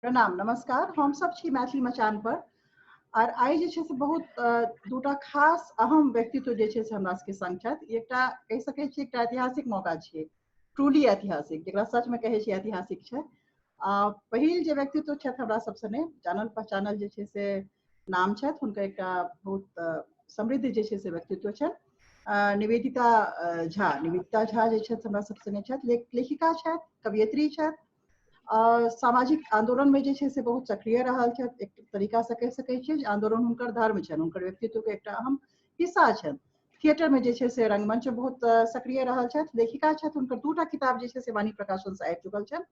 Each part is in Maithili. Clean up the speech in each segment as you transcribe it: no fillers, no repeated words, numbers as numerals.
प्रणाम, नमस्कार। हम सब छी मैथिली मचान पर आर I जे छै से बहुत दूटा खास अहम व्यक्तित्व जे छै से हमरा सबके संग छथि। एकटा कहि सकै छी एकटा ऐतिहासिक मौका छियै, ट्रूली ऐतिहासिक, जेकरा सच में कहै छी ऐतिहासिक छै। पहिल जे व्यक्तित्व छथि हमरा सब सने जानल पहचानल जे छै से नाम छथि हुनकर, एकटा बहुत समृद्ध जे छै से व्यक्तित्व छनि, निवेदिता झा। निवेदिता झा जे छथि हमरा सब सने छथि, लेखिका छथि, कवयित्री छथि, सामाजिक आंदोलन में जे छै से बहुत सक्रिय रहल छथि। एक तरीका से कहि सकै छियै जे आंदोलन हुनकर धर्म छनि, हुनकर व्यक्तित्व के एकटा अहम हिस्सा छनि। थिएटर में जे छै से रंगमंच में बहुत सक्रिय रहल छथि, लेखिका छथि। हुनकर दूटा किताब जे छै से वाणी प्रकाशन से आबि चुकल छनि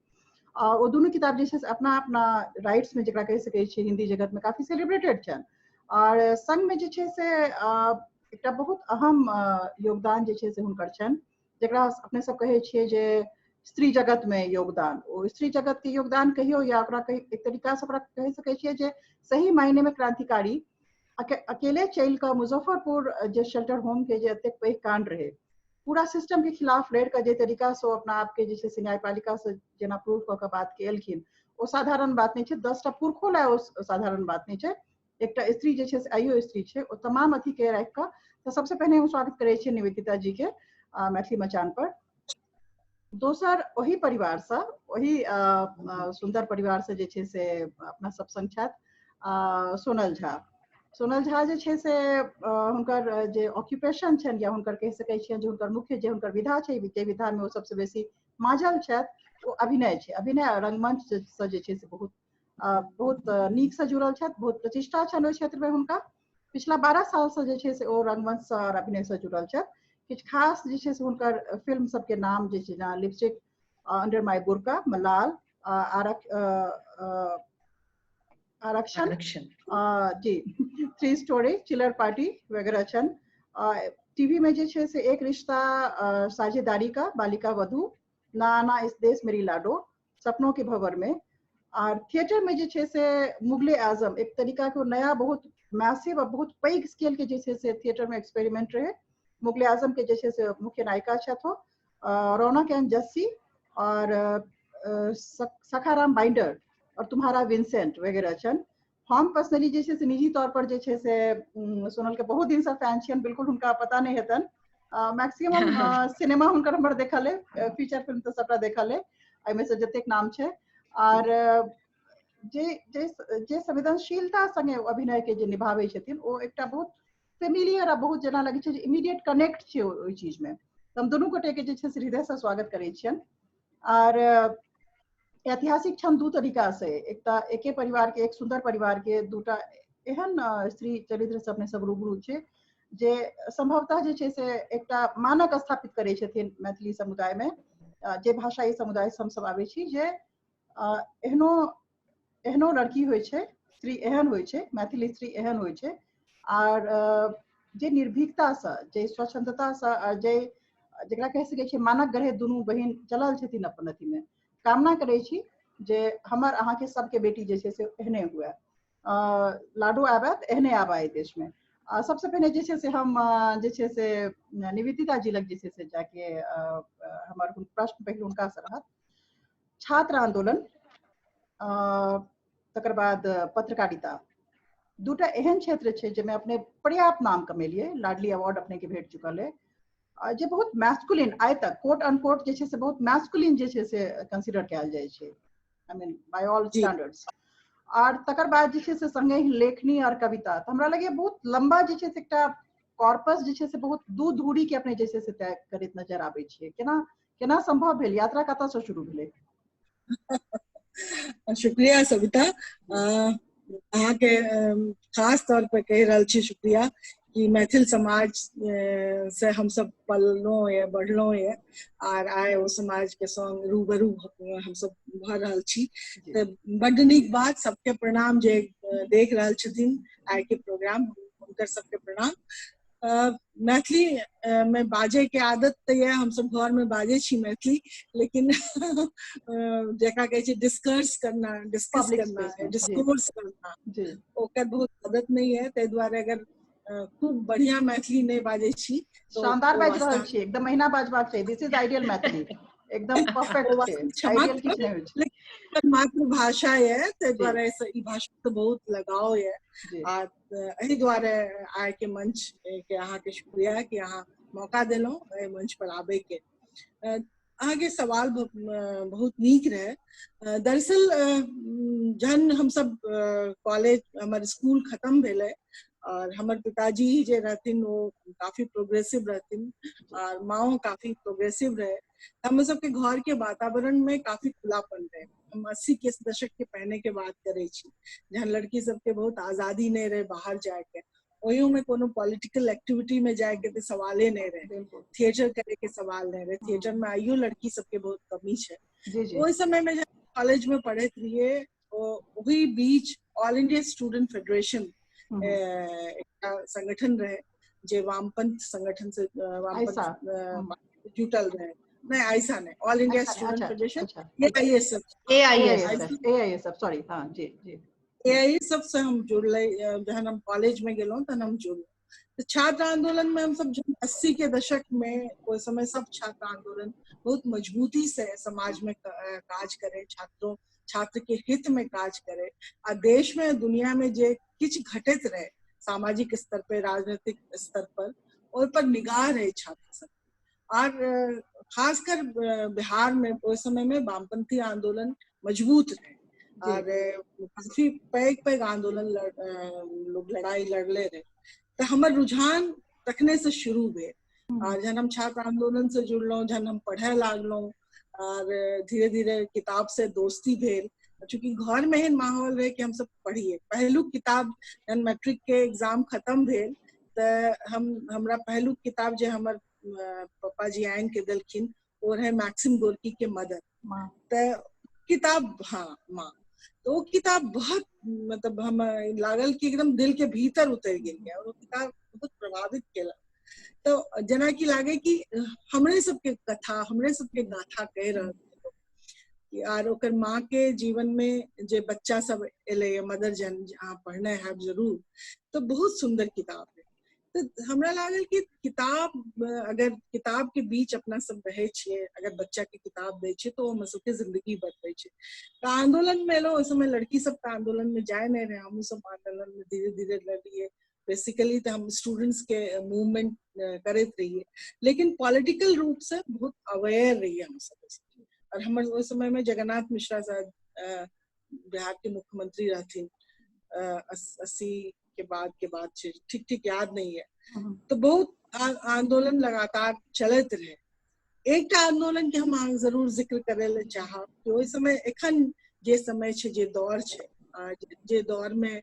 आ ओ दुनू किताब जे छै से अपना अपना राइट्स में जेकरा कहि सकै छियै हिंदी जगत में काफी सेलिब्रेटेड छनि। और संग में जे छै से एकटा बहुत अहम योगदान जे छै से हुनकर छनि, जेकरा अपने सब कहै छियै जे स्त्री जगत में योगदान। ओ स्त्री जगत के योगदान कहियो या ओकरा एक तरीका से ओकरा कहि सकै छियै जे सही मायने में क्रांतिकारी अकेले चलि कऽ मुजफ्फरपुर जे शेल्टर होम के जे एतेक पैघ कांड रहे, पूरा सिस्टम के खिलाफ लड़ि कऽ जे तरीका से ओ अपना आप के जे छै से न्यायपालिका से जेना प्रूफ कऽ कऽ बात के एलखिन, ओ साधारण बात नहि छै। 10टा पुरखो लए ओ साधारण बात नहि छै। एकटा स्त्री जे छै से आइयो स्त्री छै, ओ तमाम अथी के राखि कऽ। तऽ सबसे पहिने हम स्वागत करै छियै निवेदिता जी के मैथिली मचान पर। दोसर ओही परिवार से, ओही सुंदर परिवार से जे छै से अपना सब संग छथि सोनल झा। सोनल झा जे छै से हुनकर जे ऑक्यूपेशन छनि या हुनकर कहि सकै छियनि जे हुनकर मुख्य जे हुनकर विधा छै, जे विधा में ओ सबसे बेसी माजल छथि, ओ अभिनय छै। अभिनय रंगमंच से जे छै से बहुत बहुत नीक से जुड़ल छथि, बहुत प्रतिष्ठा छनि ओहि क्षेत्र में हुनका। पिछला 12 साल से जे छै से ओ रंगमंच से और अभिनय से जुड़ल छथि। किछु खास जे छै से हुनकर फिल्म सबके नाम जे छै जेना लिपस्टिक अंडर my बुर्का, मलाल, आरक्षण जी, 3 स्टोरी, चिलर पार्टी वगैरह छनि। टीवी में जे छै से एक रिश्ता साझेदारी का, बालिका वधू, ना आना इस देश मेरी लाडो, सपनों के भंवर में। और थिएटर में जे छै से मुगले आजम एक तरीका के नया बहुत मैसिव और बहुत पैघ स्केल के जे छै से थिएटर में एक्सपेरिमेंट रहे। मुगले आजम के जे छै से मुख्य नायिका छथि रौनक एंड जस्सी और सखाराम बाइंडर और तुम्हारा विंसेंट वगैरह छनि। हम पर्सनली जे छै से निजी तौर पर जे छै से सोनल के बहुत दिन से फैन छियनि, बिल्कुल हुनका पता नहि हेतनि। मैक्सिमम सिनेमा हुनकर हमर देखल है, फीचर फिल्म तऽ सबटा देखल है, एहिमे से जतेक नाम छै। आर जे जे जे संवेदनशीलता संगे अभिनय के जे निभाबै छथिन ओ एकटा बहुत फेमिलियर आ बहुत जेना लगै छै जे इमीडिएट कनेक्ट छै ओहि चीज में। हम दुनू गोटे के जे छै से हृदय से स्वागत करै छियनि। आर ऐतिहासिक क्षण दू तरीका से, एकटा एके परिवार के, एक सुंदर परिवार के दूटा एहन स्त्री चरित्र से अपने सब रूबरू छै जे संभवतः जे छै से एकटा मानक स्थापित करै छथिन मैथिली समुदाय में, जे भाषाई समुदाय से हमसब आबै छी, जे एहनो एहनो लड़की होइ छै, स्त्री एहन होइ छै, मैथिली स्त्री एहन होइ छै। आर जे निर्भीकता से, जे स्वच्छंदता से, आ जे जकरा कहि सकै छियै मानक गढ़े दुनू बहिन चलल छथिन अपन अथी में। कामना करै छी जे हमर अहाँके सबके बेटी जे छै से एहने हुए, लाडो आबे तऽ एहने आबे एहि देश में। सबसे पहिने जे छै से हम जे छै से निवेदिता जी लग जे छै से जाके हमर प्रश्न पहिल हुनका से रहत। छात्र आंदोलन तकर बाद पत्रकारिता, दूटा एहन क्षेत्र छै जाहिमे अपने पर्याप्त नाम कमेलियै, लाडली अवार्ड अपने के भेट चुकल है, जे बहुत मैस्कुलिन आइ तक कोट अनकोट जे छै से बहुत मैस्कुलिन जे छै से कंसिडर कयल जाइ छै, I mean by all standards. आर तकर बाद जे छै से संगे ही लेखनी और कविता, तऽ हमरा लगैए बहुत लंबा जे छै से एकटा कॉर्पस जे छै से बहुत दू दूरी के अपने जे छै से तय करैत नजर आबै छियै। केना केना संभव भेल, यात्रा कतऽ से शुरू भेलै? शुक्रिया सविता, अहाँके खास तौर पर कहि रहल छी शुक्रिया कि मैथिल समाज से हमसब पललहुँ ये, बढ़लहुँ ये आर आइ ओ समाज के संग रूबरू हमसब भऽ रहल छी। तऽ बड्ड नीक बात, सबके प्रणाम जे देख रहल छथिन आइ के प्रोग्राम, हुनकर सबके प्रणाम। मैथिली में बाजे के आदत तऽ यऽ, हमसब घर में बाजै छी मैथिली, लेकिन जकरा कहै छै डिस्कर्स करना, डिस्कस करना, डिस्कोर्स करना, ओकर बहुत आदत नहीं है। ताहि दुआरे अगर खूब बढ़िया मैथिली नहीं बाजै छी। शानदार बाजि रहल छी, एकदम महीना बाजबाक चाही, दिस is ideal Maithili. एकदम परफेक्ट छै, आइडियल किछु नहि होइ छै। लेकिन मातृभाषा यऽ, ताहि दुआरे ई भाषा तऽ बहुत लगाव यऽ। आ एहि दुआरे आइ के मंच के अहाँके शुक्रिया कि अहाँ मौका देलहुँ एहि मंच पर आबे के। अहाँके सवाल बहुत नीक रहे। दरअसल जहन हमसब कॉलेज, हमर स्कूल खत्म भेलै और हमर पिताजी जे रहथिन वो काफी प्रोग्रेसिव रहथिन और माओ काफी प्रोग्रेसिव रहे, हम सबके घर के वातावरण में काफी खुलापन रहे। हम 80 के दशक के पहने के बात करे छी, जहन लड़की सबके बहुत आजादी नहीं रहे बाहर जाके, ओहियो में कोनो पॉलिटिकल एक्टिविटी में जाए के तो सवाले नहीं रहे, थिएटर करे के सवाल नहीं रहे। थिएटर में आइयो लड़की सबके बहुत कमी है। ओहि समय में जब कॉलेज में पढ़े रहिए, वही बीच ऑल इंडिया स्टूडेंट फेडरेशन एक संगठन रहे जे वामपंथ संगठन से वामपंथ जुटल रहे। नहीं, ऐसा नहीं, all India student federation, AISF, AISF, sorry, हाँ जी जी, एआईएसएफ से हम जुड़ले। जहन हम कॉलेज में गेलहुँ तहन हम जुड़ल। तो छात्र आंदोलन में हम सब 80 के दशक में ओहि समय सब छात्र आंदोलन बहुत मजबूती से समाज में काज करे, छात्र के हित में काज करे आ देश में दुनिया में जे किछु घटित रहे सामाजिक स्तर पर, राजनीतिक स्तर पर, ओहि पर निगाह रहे छात्र सब। और खासकर बिहार में ओहि समय में वामपंथी आंदोलन मजबूत रहे और काफी पैघ पैघ आंदोलन लोग लड़ाई लड़ले रहे। तो हमर रुझान तखने से शुरू भेल और जहन हम छात्र आंदोलन से जुड़लहुँ, जहन हम पढ़े लागलहुँ और धीरे धीरे किताब से दोस्ती भेल। चूंकि घर में एहन माहौल रहे कि हम सब पढ़िए। पहलुक किताब जहन मैट्रिक के एग्जाम खत्म भेल तऽ हमरा पहलुक किताब जे हमर पप्पा जी आनि के देलखिन ओ रहे मैक्सिम गोर्की के मदर। तऽ किताब, हाँ माँ, तो वो किताब बहुत मतलब हम लागल कि एकदम दिल के भीतर उतर गेल और वो किताब बहुत प्रभावित केलक। तो जेना कि लागे कि हमरे सबके कथा, हमरे सबके गाथा कह रहल आर ओकर माँ के जीवन में जे बच्चा सब एलै, मदर जन अहाँ पढ़ने हैब जरूर, तो बहुत सुंदर किताब है। तो हमरा लागल कि किताब, अगर किताब के बीच अपना सब रहै छियै, अगर बच्चा के किताब दै छियै तो हमर सबके जिंदगी बदलै छै। तो आंदोलन में एलहुँ, ओहि समय लड़की सब तऽ आंदोलन में जाय नहीं रहे, हमहूँ सब आंदोलन में धीरे धीरे लड़लियै। बेसिकली तो हम स्टूडेंट्स के मूवमेंट करैत रहिए, लेकिन पॉलिटिकल रूप से बहुत अवेयर रहिए हम सब। और हमर ओहि समय में जगन्नाथ मिश्रा साहब बिहार के मुख्यमंत्री रहथिन, 80 के बाद के बाद ठीक ठीक याद नहीं है। तो बहुत आंदोलन लगातार चलत रहे। एक आंदोलन के हम जरूर जिक्र करे ले चाहब कि ओहि समय एखन जे समय छै, जे दौर छै, जे दौर में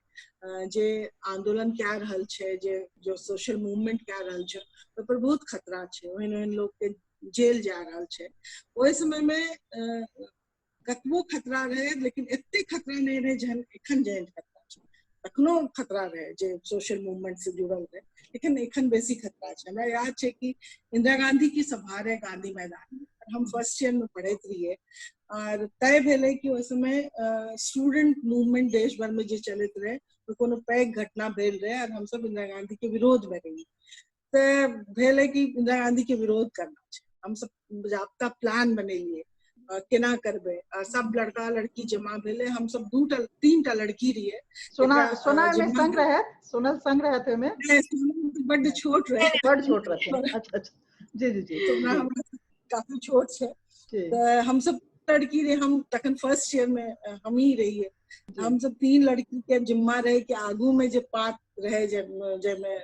जे आंदोलन कए रहल छै, जे जो सोशल मूवमेंट कए रहल छै, ओहि पर बहुत खतरा छै, ओहन ओहन लोग के जेल जा रहल छै। ओहि समय में कतबो खतरा रहे, लेकिन एते खतरा नहीं रहे जहन एखन जेहन खतरा छै। तखनो खतरा रहे जे सोशल मूवमेंट से जुड़ल रहे, लेकिन एखन बेसी खतरा छै। हमरा याद छै कि इंदिरा गांधी की सभा रहे गांधी मैदान में, हम फर्स्ट ईयर में पढ़ैत रहिए और तय भेलै कि ओहि समय स्टूडेंट मूवमेंट देश भर में जे चलैत रहे, तो कोनो पैघ घटना भेल रहे और हमसब इंदिरा गांधी के विरोध में रहिए। तऽ भेलै कि इंदिरा गांधी के विरोध करना छै। हमसब जाबता प्लान बनेलिए केना करबै, सब लड़का लड़की जमा भेलै, हमसब दूटा तीनटा लड़की रहिए। सोना में संग रहे, सोनल संग रहे थे में, बड्ड छोट रहे, बड्ड छोट रहे। अच्छा अच्छा, जी जी जी, सोना हमरा काफी छोट छै। तऽ हमसब लड़की रहे, हम तखन फर्स्ट ईयर में हम ही रहिए। हमसब तीन लड़की के जिम्मा रहे कि आगू में जे पात रहे जाहिमे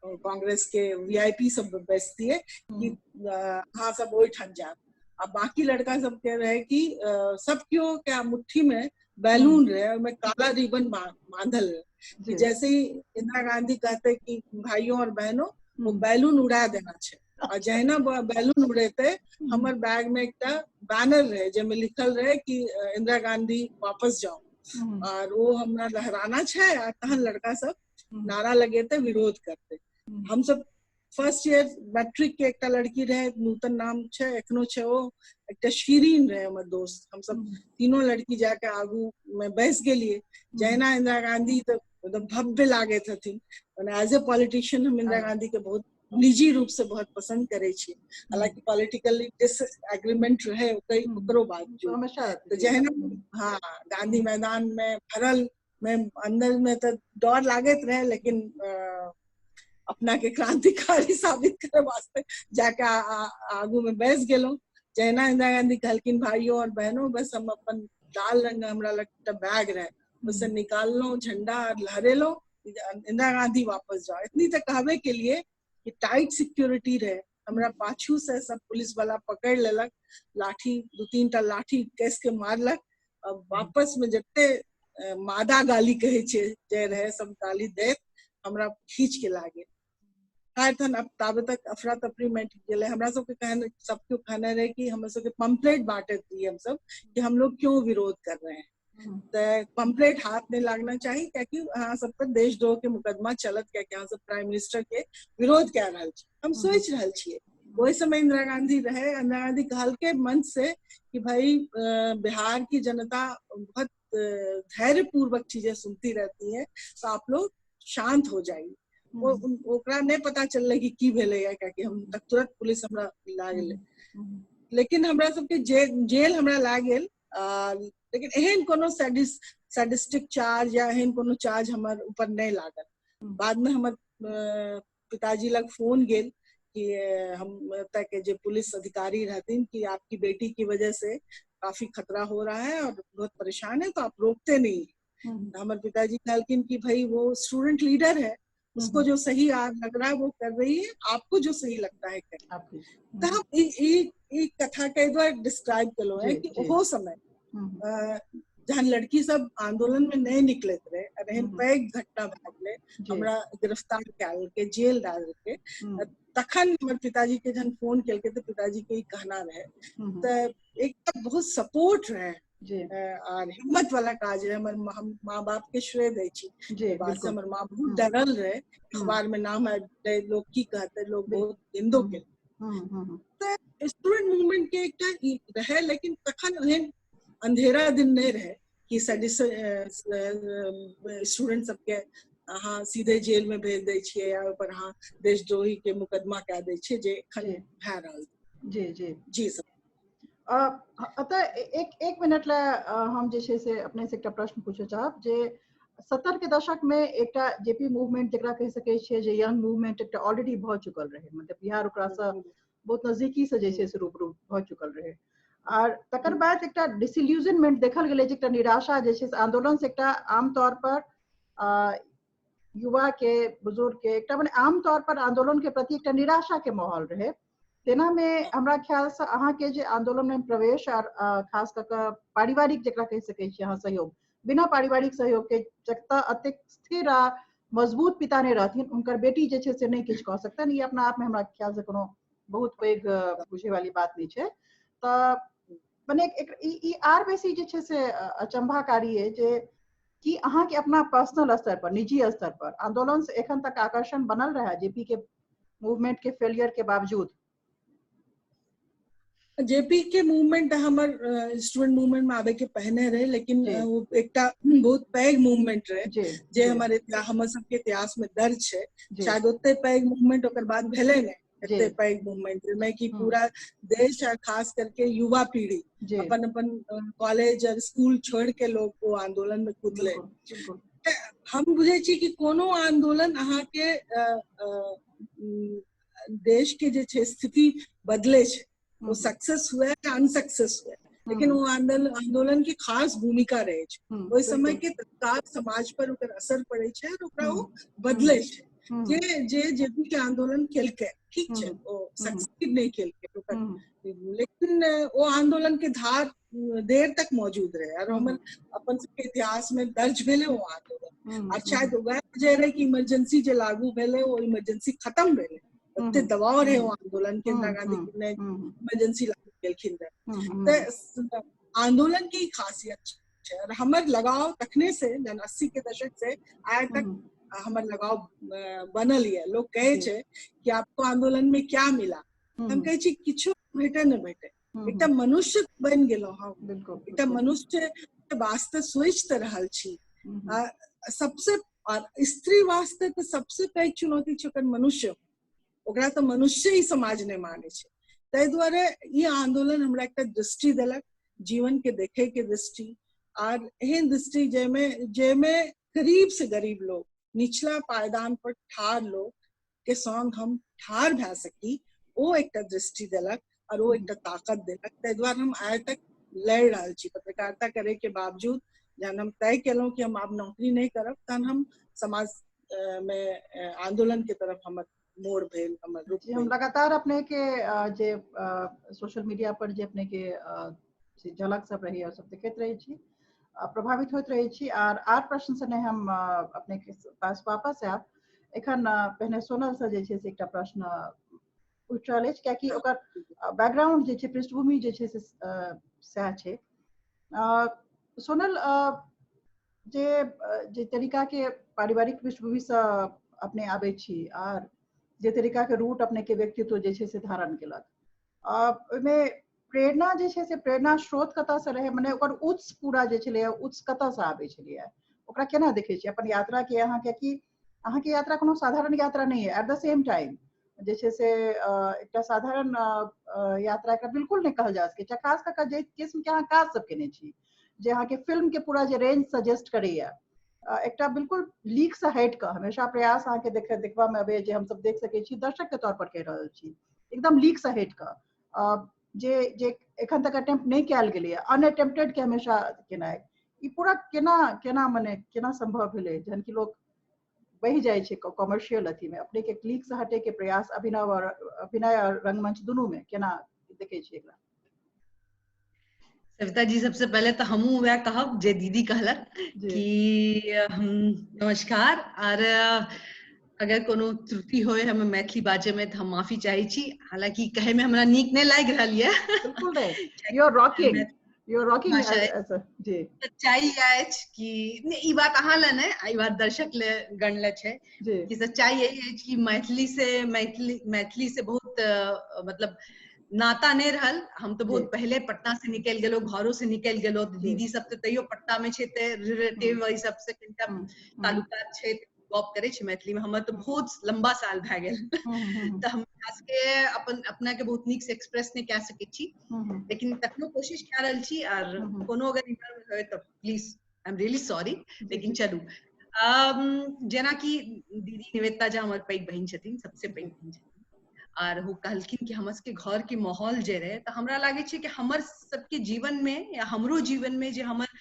कांग्रेस के वीआईपी सब बैसतिए कि अहाँ सब ओहिठाम जायब, आ बाकी लड़का सब के रहे कि सब केओ के मुट्ठी में बैलून रहे, ओहिमे काला रिबन बांधल रहे। जैसे ही इंदिरा गांधी कहते कि भाइयों और बहनों, वो बैलून उड़ा देना छै, और जहिना बैलून उड़ेते हमर बैग में एकटा बैनर रहे जाहिमे लिखल रहे कि इंदिरा गांधी वापस जाओ, और वो हमरा लहराना छै, आ तहन लड़का सब नारा लगेते विरोध करते। हम सब फर्स्ट ईयर मैट्रिक के एकटा लड़की रहे, नूतन नाम छै, एखनो छै ओ, एकटा शीरीन रहे हमर दोस्त। हम सब तीनों लड़की जाके आगू में बैस गेलिए। जहिना इंदिरा गांधी तऽ मतलब भव्य लागैत हथिन, एज ए पॉलिटिशियन हम इंदिरा गांधी के बहुत निजी रूप से बहुत पसंद करै छी। हालांकि पॉलिटिकली डिसएग्रीमेंट रहे ओकरो बावजूद तो जहन हाँ गांधी मैदान में भरल में अंदर में तो डर लागत रहे, लेकिन अपना के क्रांतिकारी साबित करे वास्ते जाके आगू में बैस गेलहुँ। जहिना इंदिरा गांधी कहलखिन भाइयों और बहनों, बस हम अपन लाल रंग हमरा लग बैग रहे उसे निकाललहुँ झंडा और लहरेलहुँ, इंदिरा गांधी वापस जाओ। इतनी तक कहबे के लिए कि टाइट सिक्योरिटी रहे, हमरा पाछू से सब पुलिस वाला पकड़ लेलक, लाठी 2-3 टा लाठी कस के मारलक और वापस में जते मादा गाली कहे छे जे रहे सब गाली देत हमरा खींच के लागे। तहन अब ताबे तक अफरा तफरी मच गेलै। हमरा सबके कहने सबके कहने रहे कि हमरा सबके पंपलेट बांटत रहिए हम सब कि हम लोग क्यों विरोध कर रहे हैं, तो पंपलेट हाथ नहीं लागना चाहिए क्या अहाँ सब पर देशद्रोह के मुकदमा चलत, क्या अहाँ सब प्राइम मिनिस्टर के विरोध कए रहल छी। हम सोच रहल छियै ओहि समय इंदिरा गांधी रहे, इंदिरा गांधी कहलकै मंच से कि भाई बिहार की जनता बहुत धैर्य पूर्वक चीजें सुनती रहती है, तो आप लोग शांत हो जाइए। ओकरा नहीं पता चललै कि की भेलै या कि हम तक तुरंत पुलिस हमरा ला गेलै, लेकिन हमरा सबके जेल हमरा ला गेल। लेकिन एहन कोनो सैडिस्टिक चार्ज या एहन कोनो चार्ज हमर ऊपर नहीं लागल। बाद में हमर पिताजी लग फोन गेल कि हम तक के जो पुलिस अधिकारी रहतीन कि आपकी बेटी की वजह से काफी खतरा हो रहा है और बहुत परेशान है, तो आप रोकते नहीं। हमारे पिताजी कहलखिन कि भाई वो स्टूडेंट लीडर है, उसको जो सही लग रहा है वो कर रही है, आपको जो सही लगता है करें। तो हम ई कथा के द्वारा डिस्क्राइब कलो है कि वो समय जहन लड़की सब आंदोलन में नहीं निकलत रहे, एहन पैघ घटना भए गेलै, हमरा गिरफ्तार कयल के जेल डाल के, तखन हमर पिताजी के जहन फोन केलकै तऽ पिताजी के ई कहना रहे। तऽ एक बहुत सपोर्ट रहे और हिम्मत वाला काज रहे। हमर हम माँ बाप के श्रेय दै छी बात से। हमर माँ बहुत डरल रहे, अखबार में नाम आबि गेलै, लोग की कहते, लोग बहुत निंदो केलकै। तऽ स्टूडेंट मूवमेंट के एकटा रहे, लेकिन तखन एहन अंधेरा दिन नहीं रहे कि स्टूडेंट सबके अहाँ सीधे जेल में भेज दै छियै या ओकर अहाँ देशद्रोही के मुकदमा कए दै छियै, जे एखन भए रहल। जी जी जी सर। अतः एक मिनट ला हम जे छै से अपने से एकटा प्रश्न पूछऽ चाहब जे 70 के दशक में एकटा जेपी मूवमेंट जकरा कहि सकै छियै जे यंग मूवमेंट एकटा ऑलरेडी भऽ चुकल रहे, मतलब बिहार ओकरा से बहुत नजदीकी से जे छै से रूबरू भऽ चुकल रहे, और तकर बाद एकटा डिसइल्यूजनमेंट देखल गेलै जे एकटा निराशा जे छै से आंदोलन से एकटा आमतौर पर युवा के बुजुर्ग के एकटा मने आमतौर पर आंदोलन के प्रति एकटा निराशा के माहौल रहे। तेना में हमरा ख्याल से अहाँ के जे आंदोलन में प्रवेश और खास कऽ कऽ पारिवारिक जकरा कहि सकै छी अहाँ सहयोग, बिना पारिवारिक सहयोग के जतऽ अतेक स्थिर आ मजबूत पिता नहि रहथिन उनकर बेटी जे छै से नहि किछु कऽ सकतनि, ई अपना आप में हमरा ख्याल से कोनो बहुत पैघ बुझे वाली बात नहि छै। तऽ मने ई आर बेसी जे छै से अचंभाकारी है जे कि अहाँ के अपना पर्सनल स्तर पर निजी स्तर पर आंदोलन से एखन तक आकर्षण बनल रहा जेपी के मूवमेंट के फेलियर के बावजूद। जेपी के मूवमेंट हमर स्टूडेंट मूवमेंट में आबे के पहने रहे, लेकिन वो एकटा बहुत पैघ मूवमेंट रहे जे हमर हमर सबके इतिहास में दर्ज है। शायद ओते पैघ मूवमेंट ओकर बाद भेलै नहि, एते पैघ मूवमेंट में कि पूरा देश और खास करके युवा पीढ़ी अपन अपन कॉलेज और स्कूल छोड़ के लोग वो आंदोलन में कूदले। हम बुझै छी कि कोनो आंदोलन अहाँ के देश के जे छै स्थिति बदले छै, वो सक्सेस हुए या अनसक्सेस हुए, लेकिन वो आंदोलन के खास भूमिका रहे छै। ओहि समय के तत्काल समाज पर ओकर असर पड़े छै और ओकरा वो बदले छै। जे जे जेपी के आंदोलन केलकै ठीक छै, ओ सक्सेस नहीं केलकै, लेकिन वो आंदोलन के धार देर तक मौजूद रहे और हमर अपन सबके इतिहास में दर्ज भेलै वो आंदोलन। और शायद वह वजह रहे कि इमरजेंसी जे लागू भेलै वो इमरजेंसी खत्म भेलै, ओते दबाव रहे वो आंदोलन के, इंदिरा गांधी ने इमरजेंसी लागू केलखिन रहे। तऽ आंदोलन के खासियत छै और हमर लगाव तखने से 80 के दशक से आइ तक हमर लगाव बनल ये। लोग कहे छै कि आपको आंदोलन में क्या मिला, हम कहे छी किछु भेटे न भेटे, एकटा मनुष्य बनि गेलहुँ हम, एकटा मनुष्य के वास्ते सोचि तऽ रहल छी। सबसे और स्त्री वास्ते तऽ सबसे पैघ चुनौती छै ओकर मनुष्य, ओकरा तऽ मनुष्य ही समाज नहि मानै छै। ताहि दुआरे ई आंदोलन हमरा एकटा दृष्टि देलक, जीवन के देखे के दृष्टि, आर एहन दृष्टि जाहिमे गरीब से गरीब लोग, निचला पायदान पर ठाढ़ लोग के संग हम ठाढ़ भए सकी, ओ एकटा दृष्टि देलक और ओ एकटा ताकत देलक। ताहि दुआरे हम आइ तक लड़ि रहल छी। पत्रकारिता करे के बावजूद जहन हम तय केलहुँ कि हम आब नौकरी नहि करब, तहन हम समाज में आंदोलन के तरफ हमर मोड़ भेल, हमर रूप। हम लगातार अपने के जे सोशल मीडिया पर जे अपने के झलक सब रही और सब देखैत रहे छी, प्रभावित होइत रहे छी। आर आर प्रश्न से नहि हम अपने के पास वापस आयब। एखन पहिने सोनल से जे छै से एकटा प्रश्न उठि रहल अछि, कियाकि ओकर बैकग्राउंड जे छै, पृष्ठभूमि जे छै से सएह छै। सोनल, जे जे तरीका के पारिवारिक पृष्ठभूमि से अपने आबै छी आर जे तरीका के रूट अपने के व्यक्तित्व जे छै से धारण केलक, ओहिमे प्रेरणा जे छै से प्रेरणा स्रोत कतऽ से रहै, मने ओकर उत्स पूरा जे छलैया, उत्स कतऽ से आबै छलैया, ओकरा केना देखै छी अपन यात्रा के अहाँ? कियाकि अहाँके यात्रा कोनो साधारण यात्रा नहि है। एट the same time जे छै से एकटा साधारण यात्रा एकरा बिल्कुल नहि कहल जा सकै छै, खास कऽ जे किस्म के अहाँ काज सब केने छी, जे अहाँके फिल्म के पूरा जे रेंज सजेस्ट करैया, एकटा बिल्कुल लीक से हटि कऽ हमेशा प्रयास अहाँके देखबा मे अबैया, जे हमसब देख सकै छी, दर्शक के तौर पर कहि रहल छी, एकदम लीक से हटि कऽ जे जे एखन तक अटेम्प्ट नहि कयल गेलैया, अनअटेम्प्टेड के हमेशा केनाइ, ई पूरा केना केना मने केना संभव भेलै, जहन कि लोक बहि जाइ छै कॉमर्शियल अथी में? अपने के क्लिक से हटे के प्रयास अभिनय और रंगमंच दुनू में केना देखे छी एकरा? सविता जी, सबसे पहले तो हमहूँ वएह कहब जे दीदी कहलक कि हम नमस्कार, और अगर कोनो त्रुटि होय हमें मैथिली बाजे में तो हम माफी चाहे छी, हालांकि कहे में हमरा नीक नहीं लाग रहल ये। बिल्कुल नहीं, you are rocking, you are rocking. जी, सच्चाई अछि कि ई बात अहाँ ले नहि, ई बात दर्शक ले गणले छै कि सच्चाई यही अछि कि मैथिली से बहुत मतलब नाता नहीं रहल। हम तो बहुत पहले पटना से निकल गेलो, घरों से निकल गेलो, दीदी सब तो तैयो पटना में छै, ते रिलेटिव ई सब से कनिटा ताल्लुकात छै, गप करे छै मैथिली में। हमर तो बहुत लंबा साल भए गेल, तऽ हम खास के अपन अपना के बहुत नीक से एक्सप्रेस नहीं कए सकै छी, लेकिन तखनो कोशिश कए रहल छी। आर कोनो अगर इम्हर होय तऽ please, I am really sorry. लेकिन चलू, जेना कि दीदी निवेदिता झा हमर पैघ बहिन छथिन, सबसे पैघ बहिन छथिन, आर ओ कहलखिन कि हमर सबके घर के माहौल जे रहे, तऽ हमरा लागै छै कि हमर सबके जीवन में या हमरो जीवन में जे हमर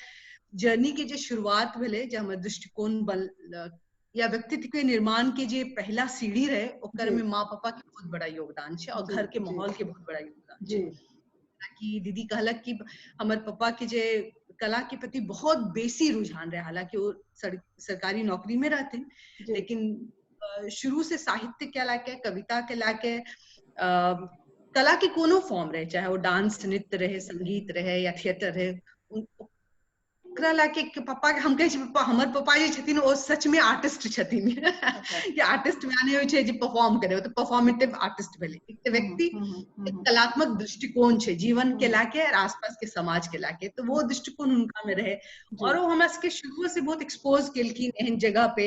जर्नी के जे शुरुआत भेलै, जे हमर दृष्टिकोण बन या व्यक्तित्व के निर्माण के जे पहला सीढ़ी रहे, ओकर में माँ पापा के बहुत बड़ा योगदान छै और घर के माहौल के बहुत बड़ा योगदान छै। कि दीदी कहलक कि हमर पापा के जे कला के प्रति बहुत बेसी रुझान रहे, हालांकि वो सरकारी नौकरी में रहथिन, लेकिन शुरू से साहित्य के लाके, कविता के लाके, कला के कोनो फॉर्म रहे, चाहे वो डांस नृत्य रहे, संगीत रहे या थिएटर रहे, ओकरा लाके पापा के हम कहै छी पापा, हमर पापा जे छथिन ओ सच में आर्टिस्ट छथिन। कि आर्टिस्ट माने होइ छै जे परफॉर्म करे, ओ तऽ परफॉर्मेटिव आर्टिस्ट भेलै। एक व्यक्ति कलात्मक दृष्टिकोण छै जीवन के लाके और आसपास के समाज के लाके, तो वो दृष्टिकोण हुनका में रहे और वो हमरा सबके शुरू से बहुत एक्सपोज केलखिन एहन जगह पे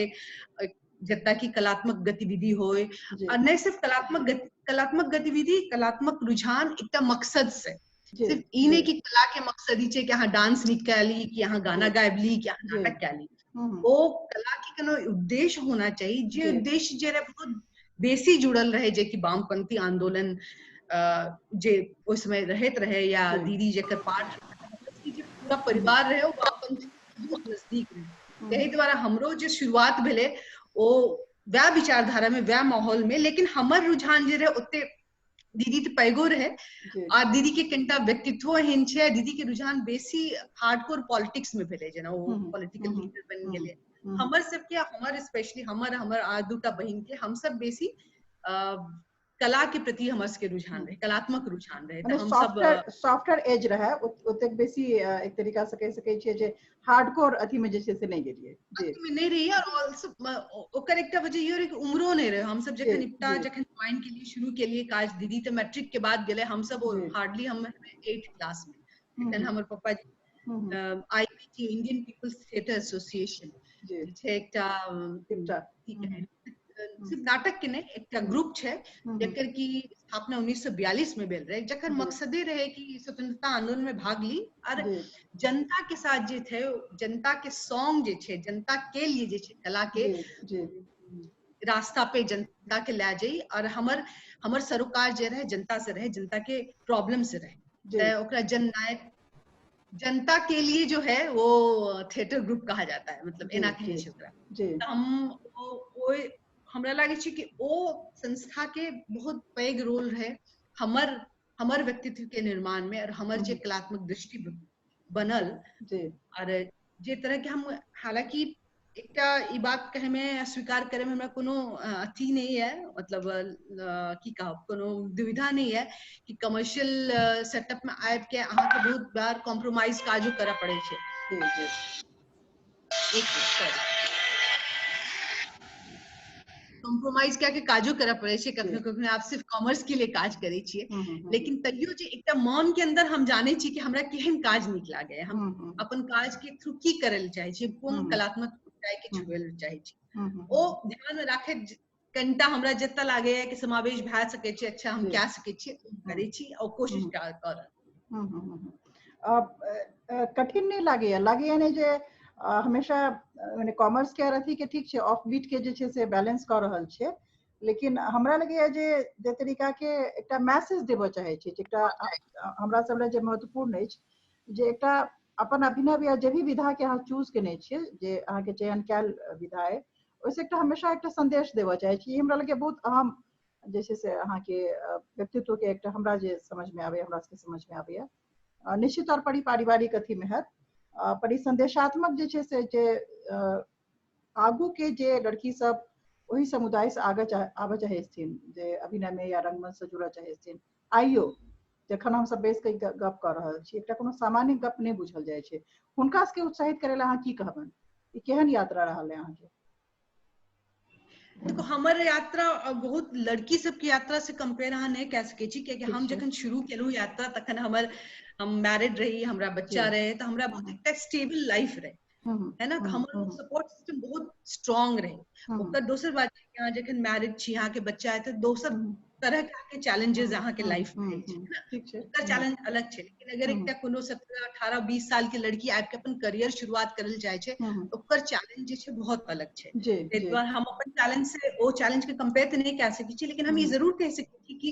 जतऽ की कलात्मक गतिविधि होय, और नहीं सिर्फ कलात्मक गतिविधि, कलात्मक रुझान एकटा मकसद से, सिर्फ ई नहीं कि कला के मकसद ही छै कि अहाँ डांस नीक कए ली, कि अहाँ गाना गाबि ली, कि अहाँ नाटक कए ली। ओ कला के कोनो उद्देश्य होना चाहिए, जे उद्देश्य जे रहे बहुत बेसी जुड़ल रहे, जे कि वामपंथी आंदोलन जे ओहि समय रहैत रहे, या दीदी जेकर पाठ जे पूरा परिवार रहे ओ वामपंथी बहुत नजदीक रहे। ताहि दुआरे हमरो जे शुरुआत भेलै ओ वएह विचारधारा में, वएह माहौल में, लेकिन हमर रुझान जे रहे ओते दीदी तऽ पैघो रहे आ दीदी के कनिटा व्यक्तित्व एहन छै, दीदी के रुझान बेसी हार्डकोर पॉलिटिक्स में भेलै, जेना ओ पॉलिटिकल लीडर बनि गेलै। हमर सबके, हमर स्पेशली हमर हमर आ दूटा बहिन के, हम सब बेसी कला के प्रति हमर सबके रुझान रहे, कलात्मक रुझान रहे। तऽ हम सब सॉफ्टवेयर एज रहे, ओतेक बेसी एक तरीका से कहि सकै छियै जे हार्डकोर अथी में जे छै से नहि गेलियै, में नहि रहियै। और ऑल्सो ओकर एकटा वजह इहो रहै कि उम्रो नहि रहे। हम सब जखन इप्टा जखन ज्वाइन केलियै, शुरू केलियै काज, दीदी तऽ मैट्रिक के बाद गेलै, हम सब हार्डली हम 8th class में। तखन हमर पप्पा जी IPT, Indian People's Theatre Association छै एकटा सिर्फ नाटक के नहि, एकटा ग्रुप छै जकर की स्थापना 1942 में भेल रहे, जकर मकसदे रहे कि स्वतंत्रता आंदोलन में भाग ली और जनता के साथ जे थे, जनता के सॉन्ग जे छै, जनता के लिए जे छै कला के रास्ता पे जनता के ले जाई और हमर हमर सरोकार जे रहे जनता से रहे, जनता के प्रॉब्लम से रहे, तो ओकरा जननायक जनता के लिए जो है वो थिएटर ग्रुप कहा जाता है, मतलब एना कहै छै ओकरा। तऽ हम ओ हमरा लागै छै कि ओ संस्था के बहुत पैघ रोल रहे हमर हमर व्यक्तित्व के निर्माण में और हमर जे कलात्मक दृष्टि बनल और जे तरह के हम, हालांकि एकटा ई बात कहे में स्वीकार करे में हमरा कोनो अथी नहीं है, मतलब की कहब, कोनो दुविधा नहीं है कि कमर्शियल सेटअप में आबि के अहाँके बहुत बार कॉम्प्रोमाइज काजो करऽ पड़ै छै। एक कॉम्प्रोमाइज कए के काजो करऽ पड़ै छै कखनो कखनो, आप सिर्फ कॉमर्स के लिए काज करै छियै, लेकिन तैयो जे एकटा मन के अंदर हम जानै छी कि हमरा केहन काज नीक लागै, हम अपन काज के थ्रू की करै लए चाहै छी, कोन कलात्मक ऊंचाई के छुए लए चाहै छी, ओ ध्यान में राखैत कनिटा हमरा जतऽ लागैया कि समावेश भए सकै छै, अच्छा हम कए सकै छियै, करै छी और कोशिश कर रहल। कठिन नहि लागैया? लागैया नहि जे हमेशा मने कॉमर्स के अथी के ठीक छै, ऑफ बीट के जे छै से बैलेंस कऽ रहल छियै, लेकिन हमरा लगैया जे जे तरीका के एकटा मैसेज देबऽ चाहै छी, एकटा हमरा सब लए जे महत्वपूर्ण अछि जे एकटा अपन अभिनव या जे भी विधा के अहाँ चूज केने छियै, जे अहाँके चयन कयल विधा अइ, ओहिसँ एकटा हमेशा एकटा संदेश देबऽ चाहै छी। ई हमरा लगैया बहुत अहम जे छै से अहाँके व्यक्तित्व के एकटा हमरा जे समझ में आबैया, हमरा सबके समझ में आबैया, निश्चित तौर पर ई पारिवारिक अथी में हैत, पर ई संदेशात्मक जे छै से जे आगू के जे लड़की सब ओहि समुदाय से आगे आबऽ चाहै छथिन, जे अभिनय में या रंगमंच से जुड़ऽ चाहै छथिन, आइयो जखन हम सब बैस के गप कऽ रहल छी, एकटा कोनो सामान्य गप नहि बुझल जाइ छै, हुनका सबके उत्साहित करै लए अहाँ की कहबनि? ई केहन यात्रा रहल है अहाँके? देखो, हमर यात्रा बहुत लड़की सबके यात्रा से कंपेयर अहाँ नहि कए सकै छी, कियाकि हम जखन शुरू केलहुँ यात्रा तखन हमर हम मैरिड रही, हमरा बच्चा रहे, तऽ हमरा बहुत एकटा स्टेबल लाइफ रहे, है ना, हमर सपोर्ट सिस्टम बहुत स्ट्रांग रहे। ओकर दोसर बात छै, अहाँ जखन मैरिड छी, अहाँके बच्चा है, तऽ दोसर तरह के अहाँके चैलेंजेस अहाँके लाइफ में छै ना, ओकर चैलेंज अलग छै। लेकिन अगर एकटा कोनो 17 18 20 साल के लड़की आबि के अपन करियर शुरुआत करल चाहे छै, ओकर चैलेंज जे छै बहुत अलग छै। ताहि दुआरे हम अपन चैलेंज से ओ चैलेंज के कंपेयर तऽ नहि कए सकै छी, लेकिन हम ई जरूर कहि सकै छी कि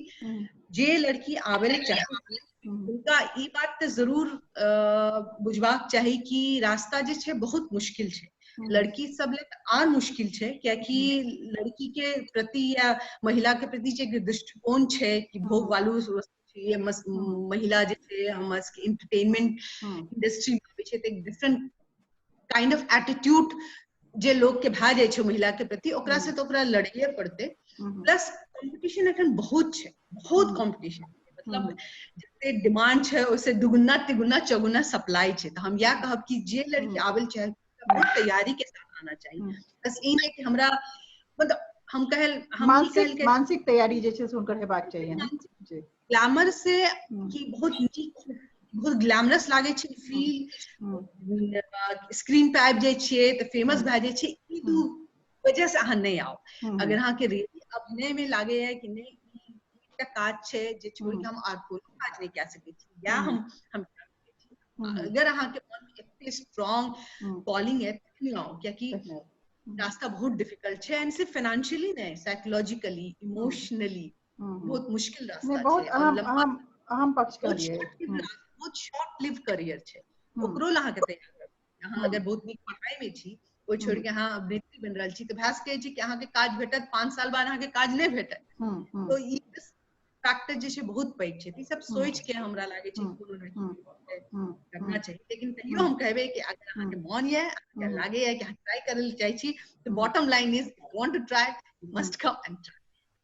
जे लड़की आबै लए चाहे हुनका ई बात तऽ जरूर बुझबाक चाही कि रास्ता जे छै बहुत मुश्किल छै। लड़की सब ले आर मुश्किल छै, कियाकि लड़की के प्रति या महिला के प्रति जे दृष्टिकोण छै कि भोग वालू वस्तु छै, महिला जे छै हमर सबके एंटरटेनमेंट इंडस्ट्री में छै, तऽ एक डिफरेंट काइंड ऑफ एटीट्यूड जे लोग के भए जाइ छै महिला के प्रति, ओकरा से तऽ ओकरा लड़ैये पड़तै। प्लस कॉम्पिटिशन एखन बहुत छै, बहुत कॉम्पिटिशन, मतलब जते डिमांड छै ओहिसे दुगुना तिगुना चौगुना सप्लाई छै। तऽ हम इएह कहब कि जे लड़की आबै चाहे बहुत तैयारी के साथ आना चाहिए। बस ई नहि कि हमरा मतलब हम कहल हम मानसिक तैयारी जे छै से हुनकर हेबाक चाहिए। ग्लैमर से कि बहुत नीक, बहुत ग्लैमरस लागे छै फील, स्क्रीन पे आबि जाइ छियै तऽ फेमस भए जाइ छै, ई दू वजह से अहाँ नहि आउ। अगर अहाँके रियली अभिनय में लागे है कि नहि एकटा काज छै जे छोड़ के हम आर कोनो काज नहि कए सकै छी, या हम अगर अहाँके मन में एते स्ट्रॉन्ग कॉलिंग है तखन आउ, कियाकि रास्ता बहुत डिफिकल्ट छै, एंड सिर्फ फाइनेंशियली नहीं, साइकोलॉजिकली, इमोशनली बहुत मुश्किल रास्ता बहुत अहम अहम पक्ष के लिए बहुत शॉर्ट लिव करियर छै, ओकरो ला अहाँके तैयार। अहाँ अगर बहुत नीक पढ़ाई में छी, ओहि छोड़ के अहाँ अभिनेत्री बनि रहल छी, तऽ भए सकै छै कि अहाँके काज भेटत 5 साल बाद अहाँके काज नहि भेटत, तो ई फैक्टर जे छै बहुत पैघ छै। ई सब सोच के हमरा लागै छै कोनो करना चाही। लेकिन तैयो हम कहबै कि अगर अहाँके मन ये, अहाँके लागैया कि अहाँ ट्राई करै लए चाहै छी, तऽ bottom line is want to try, you must come and try.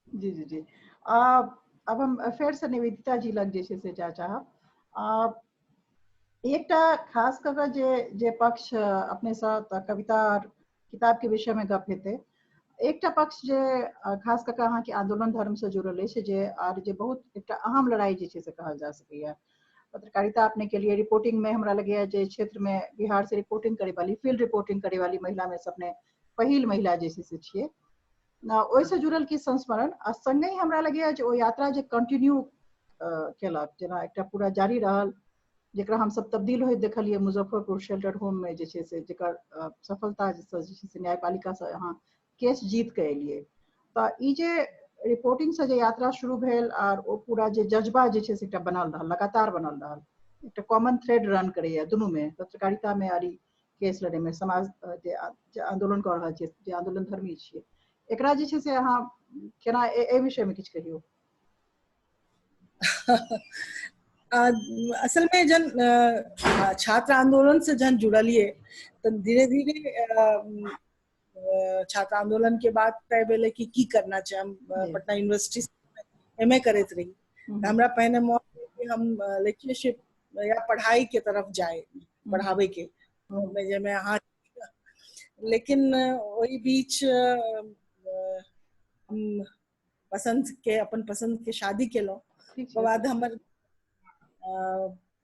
जी जी जी। अब हम फेर से निवेदिता जी लग जे छै से जा चाहब। एकटा खास कऽ के जे जे पक्ष अपने साथ कविता और किताब के विषय में गप हेतै, एकटा पक्ष जे खास कऽ के अहाँके आंदोलन धर्म से जुड़ल अछि, जे आर जे बहुत एकटा अहम लड़ाई जे छै से कहल जा सकैया। पत्रकारिता अपने के लिए रिपोर्टिंग में हमरा लगैया जे क्षेत्र में बिहार से रिपोर्टिंग करे वाली, फील्ड रिपोर्टिंग करे वाली महिला में से अपने पहिल महिला जे छै से छियै। ओहिसँ जुड़ल किछु संस्मरण आ संगहि हमरा लगैए जे ओ यात्रा जे कंटिन्यू केलक, जेना एकटा पूरा जारी रहल, जेकरा हमसब तब्दील होइत देखलियै मुजफ्फरपुर शेल्टर होम में जे छै से, जेकर सफलता जे छै से न्यायपालिका से अहाँ केस जीत के एलियै। तऽ ई जे रिपोर्टिंग से जे यात्रा शुरू भेल आर ओ पूरा जे जज्बा जे छै से एकटा बनल रहल, लगातार बनल रहल, एकटा कॉमन थ्रेड रन करैया दुनू में, पत्रकारिता में आर ई केस लड़े में, समाज जे आंदोलन कऽ रहल छियै, जे आंदोलन धर्मी छियै, एकरा जे छै से अहाँ केना एहि विषय में किछु कहियौ। असल में जन छात्र आंदोलन से जन जुड़लिए तो धीरे धीरे छात्र आंदोलन के बाद तय भेलै कि की करना छै। हम पटना यूनिवर्सिटी एम ए करैत रही, हमरा पहिने मोन कि हम लेक्चरशिप या पढ़ाई के तरफ जाए, पढ़ावे के जाहिमे अहाँ, लेकिन ओहि बीच हम पसंद के अपन पसंद के शादी केलहुँ। ओकर बाद हमर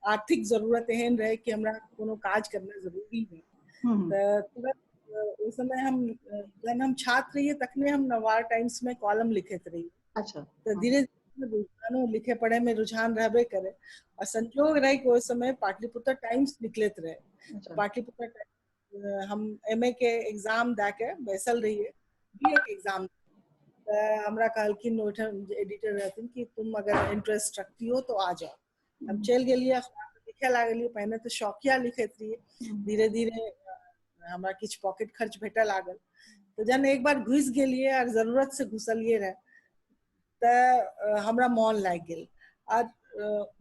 आर्थिक जरूरत एहन रहे कि हमरा कोनो काज करना जरूरी है, तऽ तुरंत ओहि समय हम जहन हम छात्र रहिए तखने हम नवार टाइम्स में कॉलम लिखैत रहिए। अच्छा। तऽ धीरे धीरे रुझानो लिखे पढ़े में रुझान रहबे करे, और संजोग रहे कि ओहि समय पाटलिपुत्र टाइम्स निकलैत रहे। पाटलिपुत्र टाइम्स हम एम ए के एग्जाम दए के बैसल रहिए, बी ए के एग्जाम, हमरा कहलखिन ओहिठाम एडिटर रहथिन कि तुम अगर इंटरेस्ट रखती हो तो आ जाओ। हम चलि गेलियै, अखबार लिखे लागलियै। पहिने तऽ शौकिया लिखैत रहियै, धीरे धीरे हमरा किछु पॉकेट खर्च भेटऽ लागल। तऽ जहन एक बार घुसि गेलियै आर जरूरत से घुसलियै रहे तऽ हमरा मोन लागि गेल। आर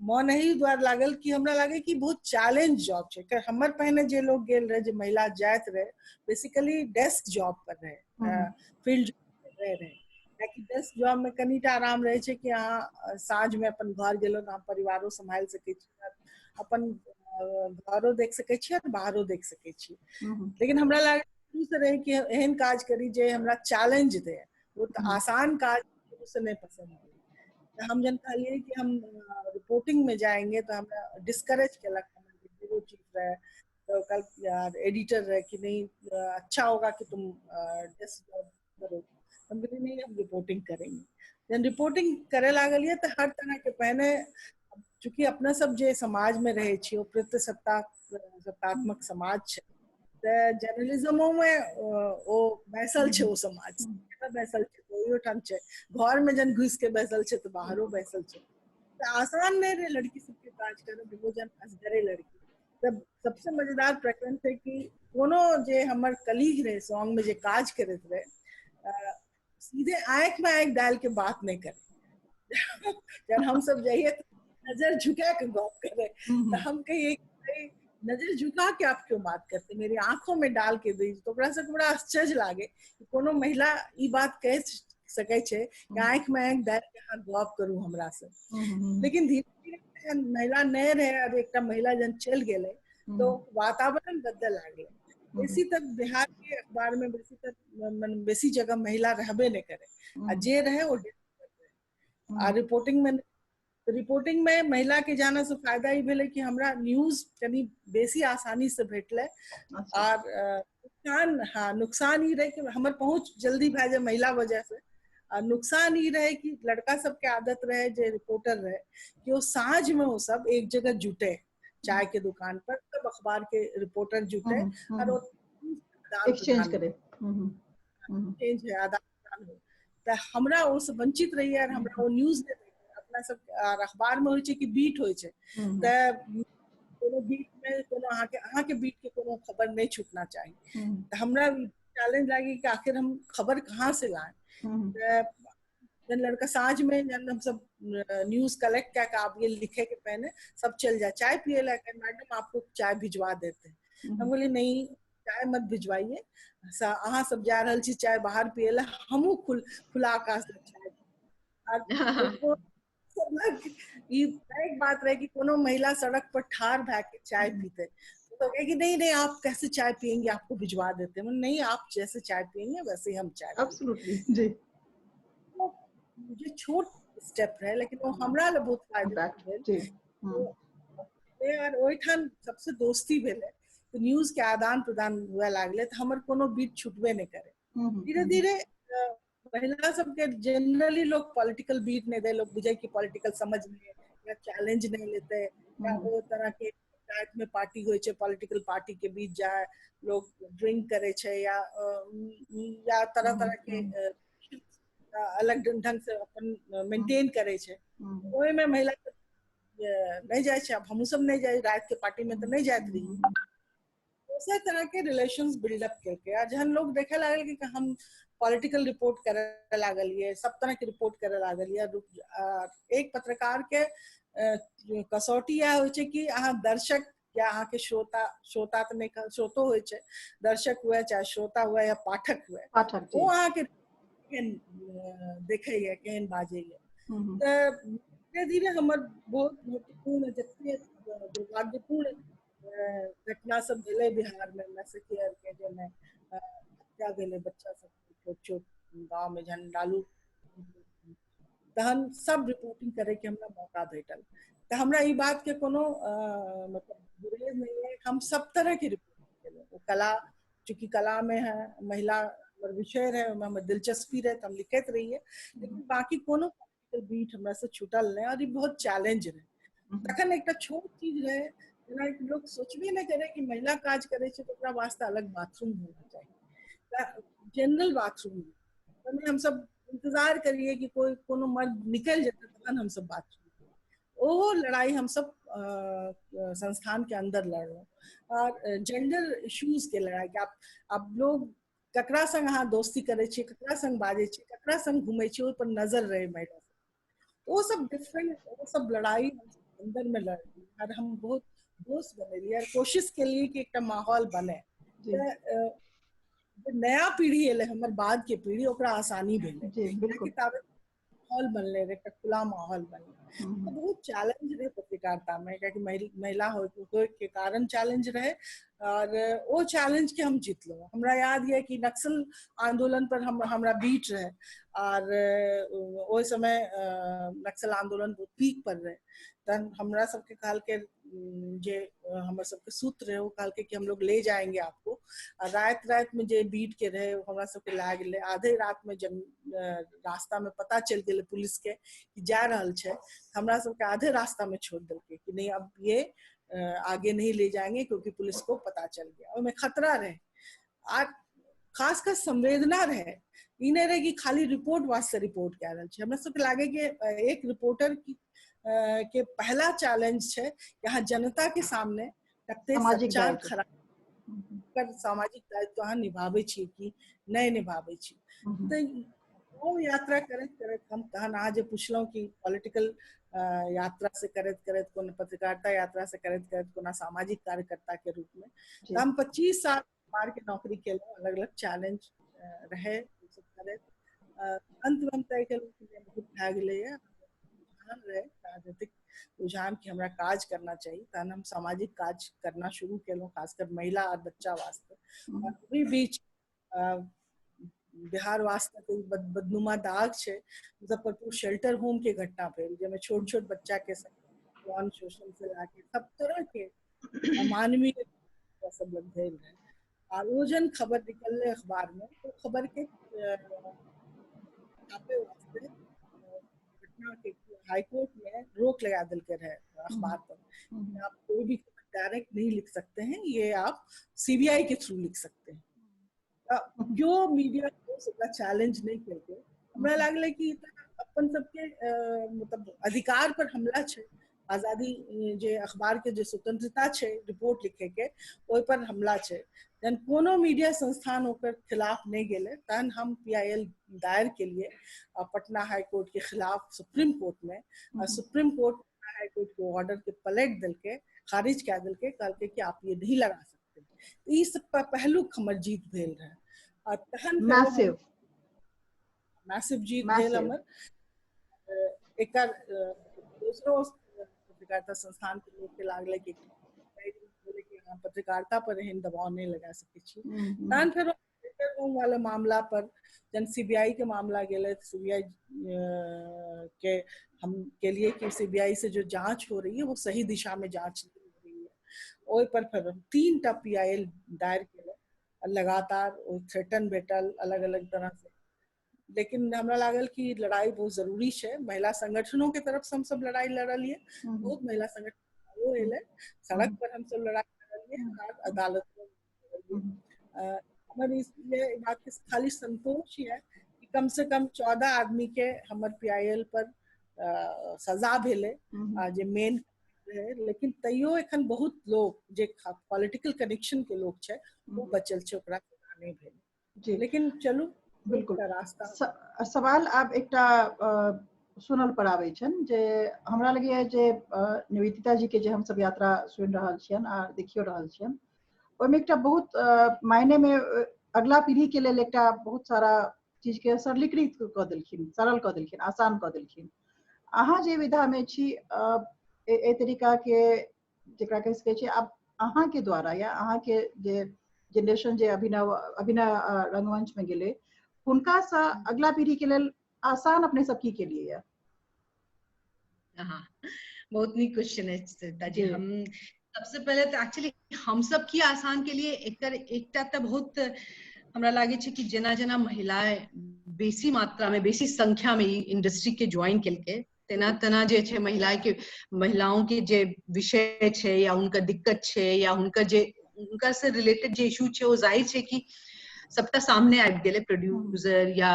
मोन एहि दुआरे लागल कि हमरा लागे कि बहुत चैलेंज जॉब छै। हमर पहिने जे लोग गेल रहे, जे महिला जाइत रहे, बेसिकली डेस्क जॉब पर रहे, फील्ड रहे रहे, कियाकि डेस्क जॉब में कनिटा आराम रहे छै कि अहाँ साँझ में अपन घर गेलहुँ तऽ अहाँ परिवारो सम्हालि सकै छी, अपन घरो देख सकै छी और बाहरो देख सकै छी। लेकिन हमरा लागल शुरू से रहे कि एहन काज करी जे हमरा चैलेंज दे, वो तऽ आसान काज शुरू से नहीं पसंद है। तऽ हम जन कहलियै कि हम रिपोर्टिंग में जाएंगे तो हमरा डिस्करेज केलक हमर ब्यूरो चीफ रहे, तो कल यार एडिटर रहे कि नहीं अच्छा होगा कि तुम डेस्क जॉब करो। हम कहलियै नहीं, हम रिपोर्टिंग करेंगे। जन रिपोर्टिंग करे लागलियै तऽ हर तरह के, पहिने चूँकि अपना सब जे समाज में रहे छी ओ सत्तात्मक समाज छै, तऽ जर्नलिज्मो में ओ बैसल छै, ओ समाज बैसल छै, ओहिठाम छै, घर में जन घुसि के बैसल छै तऽ बाहरो बैसल छै। तऽ आसान नहि रहे लड़की सबके काज करब, वो जन असगरे लड़की। तऽ सबसे मजेदार प्रकरण छै कि कोनो जे हमर कलीग रहे सॉन्ग में जे काज करैत रहे, सीधे आँखि में आँखि डाल के बात नहीं करे। जब हम सब जाइए तो नजर झुका के गप करे, तो हम कहिए नजर झुका के आप क्यों बात करते, मेरी आंखों में डाल के दी। तो ओकरा सबके बड़ा आश्चर्य लागे कि कोनो महिला ई बात कह सकै छै कि आँखि में आँखि डाल के अहाँ गप करू हमरा से। लेकिन धीरे धीरे महिला नहीं रहे और एकटा महिला जन चलि गेलै तो वातावरण बदल लागलै। बेसी तक बिहार के अखबार में बेसी तक बेसी जगह महिला रहबे नहीं करे, आ जे रहे वो आ रिपोर्टिंग में, रिपोर्टिंग में महिला के जाना से फायदा ई भेलै कि हमरा न्यूज कनी बेसी आसानी से भेटलै। आर नुकसान, हाँ नुकसान ई रहे कि हमर पहुंच जल्दी भए जाए महिला वजह से, आ नुकसान ई रहे कि लड़का सबके आदत रहे जे रिपोर्टर रहे कि वो साँझ में वो सब एक जगह जुटे चाय के दुकान पर, तब अखबार के रिपोर्टर जुटे और वो एक्सचेंज करे, एक्सचेंज है, आदान प्रदान हो। तऽ हमरा ओ से वंचित रहिए और हमरा ओ न्यूज नहि अपना सब अखबार में होइ छै कि बीट होइ छै, तऽ कोनो बीट में कोनो अहाँके बीट के कोनो खबर नहीं छूटना चाही। तऽ हमरा चैलेंज लागी कि आखिर हम खबर कहाँ से लाएं। जन लड़का साँझ में जन हम सब न्यूज कलेक्ट कए के आबिए लिखे के पहले सब चल जाए चाय पिए ला, मैडम आपको चाय भिजवा देते हैं। हम बोले नहीं चाय मत भिजवाइए, अहाँ सब जा रहल छी चाय बाहर पिए ला, हमहूँ खुला आकाश में चाय। एक बात रहे कि कोनो महिला सड़क पर ठार भए के चाय पीते तो कहे कि नहीं नहीं आप कैसे चाय पियेंगे, आपको भिजवा देते हैं। नहीं आप जैसे चाय पियेंगे वैसे ही हम चाय। एब्सोल्युटली जी। मुझे छोट स्टेप रहे लेकिन वो हमरा ले बहुत फायदा भेल। और ओहिठाम सबसे दोस्ती भेलै तो न्यूज के आदान प्रदान हुए लागलै, तऽ हमर कोनो बीट छुटबे नहि करे। धीरे धीरे महिला सबके जनरली लोग पॉलिटिकल बीट नहीं दे, लोग बुझे कि पॉलिटिकल समझ नहीं या चैलेंज नहीं लेते या वो तरह के पंचायत में पार्टी होइ छै, पॉलिटिकल पार्टी के बीच जाए लोग ड्रिंक करे छै या तरह तरह के अलग ढंग से अपन मेंटेन करे छै, ओहिमे महिला नहीं जाए छै। अब हमहूँ सब नहीं जाए, रात के पार्टी में तो नहीं जात रही। दोसर तरह के रिलेशंस बिल्डअप करके आ जहन लोग देखे लागल कि हम पॉलिटिकल रिपोर्ट करे लागल ये, सब तरह के रिपोर्ट करे लागल ये। एक पत्रकार के कसौटी यह होइ छै कि अहाँ दर्शक या अहाँ के श्रोता, श्रोता तऽ नहि, श्रोतो होइ छै, दर्शक हुए चाहे श्रोता हुए या पाठक हुए, ओ अहाँ के केहन देखैया, केहन बाजैया। तऽ धीरे धीरे हमर बहुत महत्वपूर्ण जते दुर्भाग्यपूर्ण घटना सब भेलै बिहार में, मैसेकेयर के जाहिमे हत्या भेलै बच्चा सब छोट छोट गाँव में जहन लालू, तहन सब रिपोर्टिंग करे के हमरा मौका भेटल। तऽ हमरा ई बात के कोनो मतलब गुरेज नहीं है, हम सब तरह के रिपोर्टिंग केलहुँ। ओ कला, चूँकि कला में है महिला हमर विषय रहे, ओहिमे हमर दिलचस्पी रहे तऽ हम लिखैत रहियै, लेकिन बाकी कोनो पॉलिटिकल बीट हमरा से छूटल नहि और ई बहुत चैलेंज रहे। तखन एकटा छोट चीज रहे, जेना लोग सोचबे नहि करे कि महिला काज करे छै तऽ ओकरा वास्ते अलग बाथरूम होना चाही, जनरल बाथरूम। ओहिमे हमसब इंतजार करिए कि कोई कोनो मर्द निकल जेतै तखन हमसब बाथरूम। ओहो लड़ाई हमसब संस्थान के अंदर लड़लहुँ। और जेंडर इश्यूज के लड़ाई, आप लोग ककरा संग अहाँ दोस्ती करै छियै, ककरा संग बाजै छियै, ककरा संग घूमै छियै, ओहि पर नजर रहे महिला सब, ओ सब डिफरेंट, ओ सब लड़ाई अंदर में लड़ली और हम बहुत दोस्त बनेलियै और कोशिश केलियै कि एकटा माहौल बने। नया पीढ़ी एलै, हमर बाद के पीढ़ी, ओकरा आसानी भेलै, माहौल बनलै रहे, एकटा खुला माहौल बनलै। तो बहुत चैलेंज रहे पत्रकारिता में, कियाकि महिला होय के कारण चैलेंज रहे और ओ चैलेंज के हम जीतलहुँ। हमरा याद यऽ कि नक्सल आंदोलन पर हमरा बीट रहे और ओहि समय नक्सल आंदोलन बहुत पीक पर रहे, तहन हमरा सबके कहलकै जे हमर सबके सूत्र रहे, ओ कहलकै कि हम लोग ले जाएंगे आपको। आ रात रात में जे बीट के रहे हमरा सबके लए गेलै, आधे रात में जब रास्ता में पता चलि गेलै पुलिस के कि जा रहल छै, हमरा सबके आधे रास्ता में छोड़ देलकै कि नहीं अब ये आगे नहीं ले जाएंगे क्योंकि पुलिस को पता चल गया। ओहिमे खतरा रहे आ खासकर संवेदना रहे, ई नहि रहे कि खाली रिपोर्ट वास्ते रिपोर्ट कए रहल छै। हमरा सबके लागे कि एक रिपोर्टर की के पहला चैलेंज छै यहाँ जनता के सामने कते सच्चा खराब कर सामाजिक दायित्व अहाँ निभाबै छी कि नहि निभाबै छी। तऽ ओ यात्रा करैत करैत हम तहन अहाँ जे पुछलहुँ कि पॉलिटिकल यात्रा से करैत करैत कोनो पत्रकारिता यात्रा से करैत करैत कोना सामाजिक कार्यकर्ता के रूप में, तऽ हम 25 साल अखबार के नौकरी केलहुँ, अलग अलग चैलेंज रहे सब करैत। अंत में हम तय केलहुँ कि बहुत भए गेलैए, रुझान रहे राजनीतिक रुझान कि हमरा काज करना चाही, तहन हम सामाजिक काज करना शुरू केलहुँ, खासकर महिला और बच्चा वास्ते। और ओहि बीच बिहार वास्ते कोई बदनुमा दाग छै, मुजफ्फरपुर शेल्टर होम के घटना भेल, जाहिमे छोट छोट बच्चा के यौन शोषण से लाके सब तरह के अमानवीय सब लग भेल रहे। और ओ जन खबर निकलले अखबार में, तो खबर के छापे वास्ते घटना के हाईकोर्ट में रोक लगा दिल के रहे अखबार पर, आप कोई भी खबर डायरेक्ट नहीं लिख सकते हैं, ये आप सीबीआई के थ्रू लिख सकते हैं। जो मीडिया को चैलेंज नहीं करके हमरा लागलै कि अपन सबके मतलब अधिकार पर हमला छै, आजादी जे अखबार के जे स्वतंत्रता छै रिपोर्ट लिखे के, ओहि पर हमला छै। जहन कोनो मीडिया संस्थान ओकर खिलाफ नहीं गेलै, तहन हम PIL दायर के लिए पटना हाई कोर्ट के खिलाफ सुप्रीम कोर्ट में, सुप्रीम कोर्ट पटना हाई कोर्ट के ऑर्डर के पलट दिलके, खारिज कए देलकै, कहलकै कि आप ये नहीं लगा सकते। ई सब पहलुक हमर जीत भेल रहे आ तहन मैसिव मैसिव जीत भेल हमर। एकर दोसरो पत्रकारिता संस्थान के लोग के लागलै कि पत्रकारिता पर एहन दबाव नहीं लगा सकै छी। तहन फेर वाला मामला पर जन सीबीआई के मामला गेलै, सीबीआई के हम के लिए कि सीबीआई से जो जांच हो रही है वो सही दिशा में जांच नहीं हो रही है, ओहि पर फेर 3 टा PIL दायर केलै, लगातार ओ थ्रेटन भेटल अलग अलग तरह से। लेकिन हमरा लागल कि लड़ाई बहुत जरूरी छै। महिला संगठनों के तरफ से हमसब लड़ाई लड़लियै, बहुत महिला संगठन एलै, सड़क पर हमसब लड़ाई लड़लियै, अदालत में लड़लियै। हमर इस बात के खाली संतोष है कि कम से कम 14 आदमी के हमर PIL पर सजा भेलै जे मेन रहे, लेकिन तैयो एखन बहुत लोग जे पॉलिटिकल कनेक्शन के लोग छै वो बचल छै, ओकरा सजा नहि भेलै। लेकिन चलू बिल्कुल रास्ता। सवाल आब एकटा सुनल पर आबै छनि जे हमरा लगैया जे निवेदिता जी के जे हमसब यात्रा सुनि रहल छियनि आ देखियो रहल छियनि, ओहिमे एकटा बहुत मायने में अगला पीढ़ी के लेल एकटा बहुत सारा चीज के सरलीकृत कऽ देलखिन, सरल कऽ देलखिन, आसान कऽ देलखिन। अहाँ जे विधा में छी एहि तरीका के जेकरा कहि सकै छी आब अहाँ के द्वारा या अहाँ के जे जेनरेशन जे अभिनव अभिनय रंगमंच में गेलै, हुनका से अगला पीढ़ी के लेल आसान अपने सब की के लिए है? हाँ, बहुत नीक क्वेश्चन है श्वेता जी। हम सबसे पहले तो एक्चुअली हम सब की आसान के लिए एकटा तो बहुत हमरा लागे छै कि जेना जेना महिलाएं बेसी मात्रा में बेसी संख्या में इंडस्ट्री के ज्वाइन केलकै, तेना तेना जे छै महिलाओं के जे विषय छै या उनका दिक्कत छै या उनका जे उनका से रिलेटेड जे इशू छै, वो जाहिर छै कि सबटा सामने आबि गेलै प्रोड्यूसर या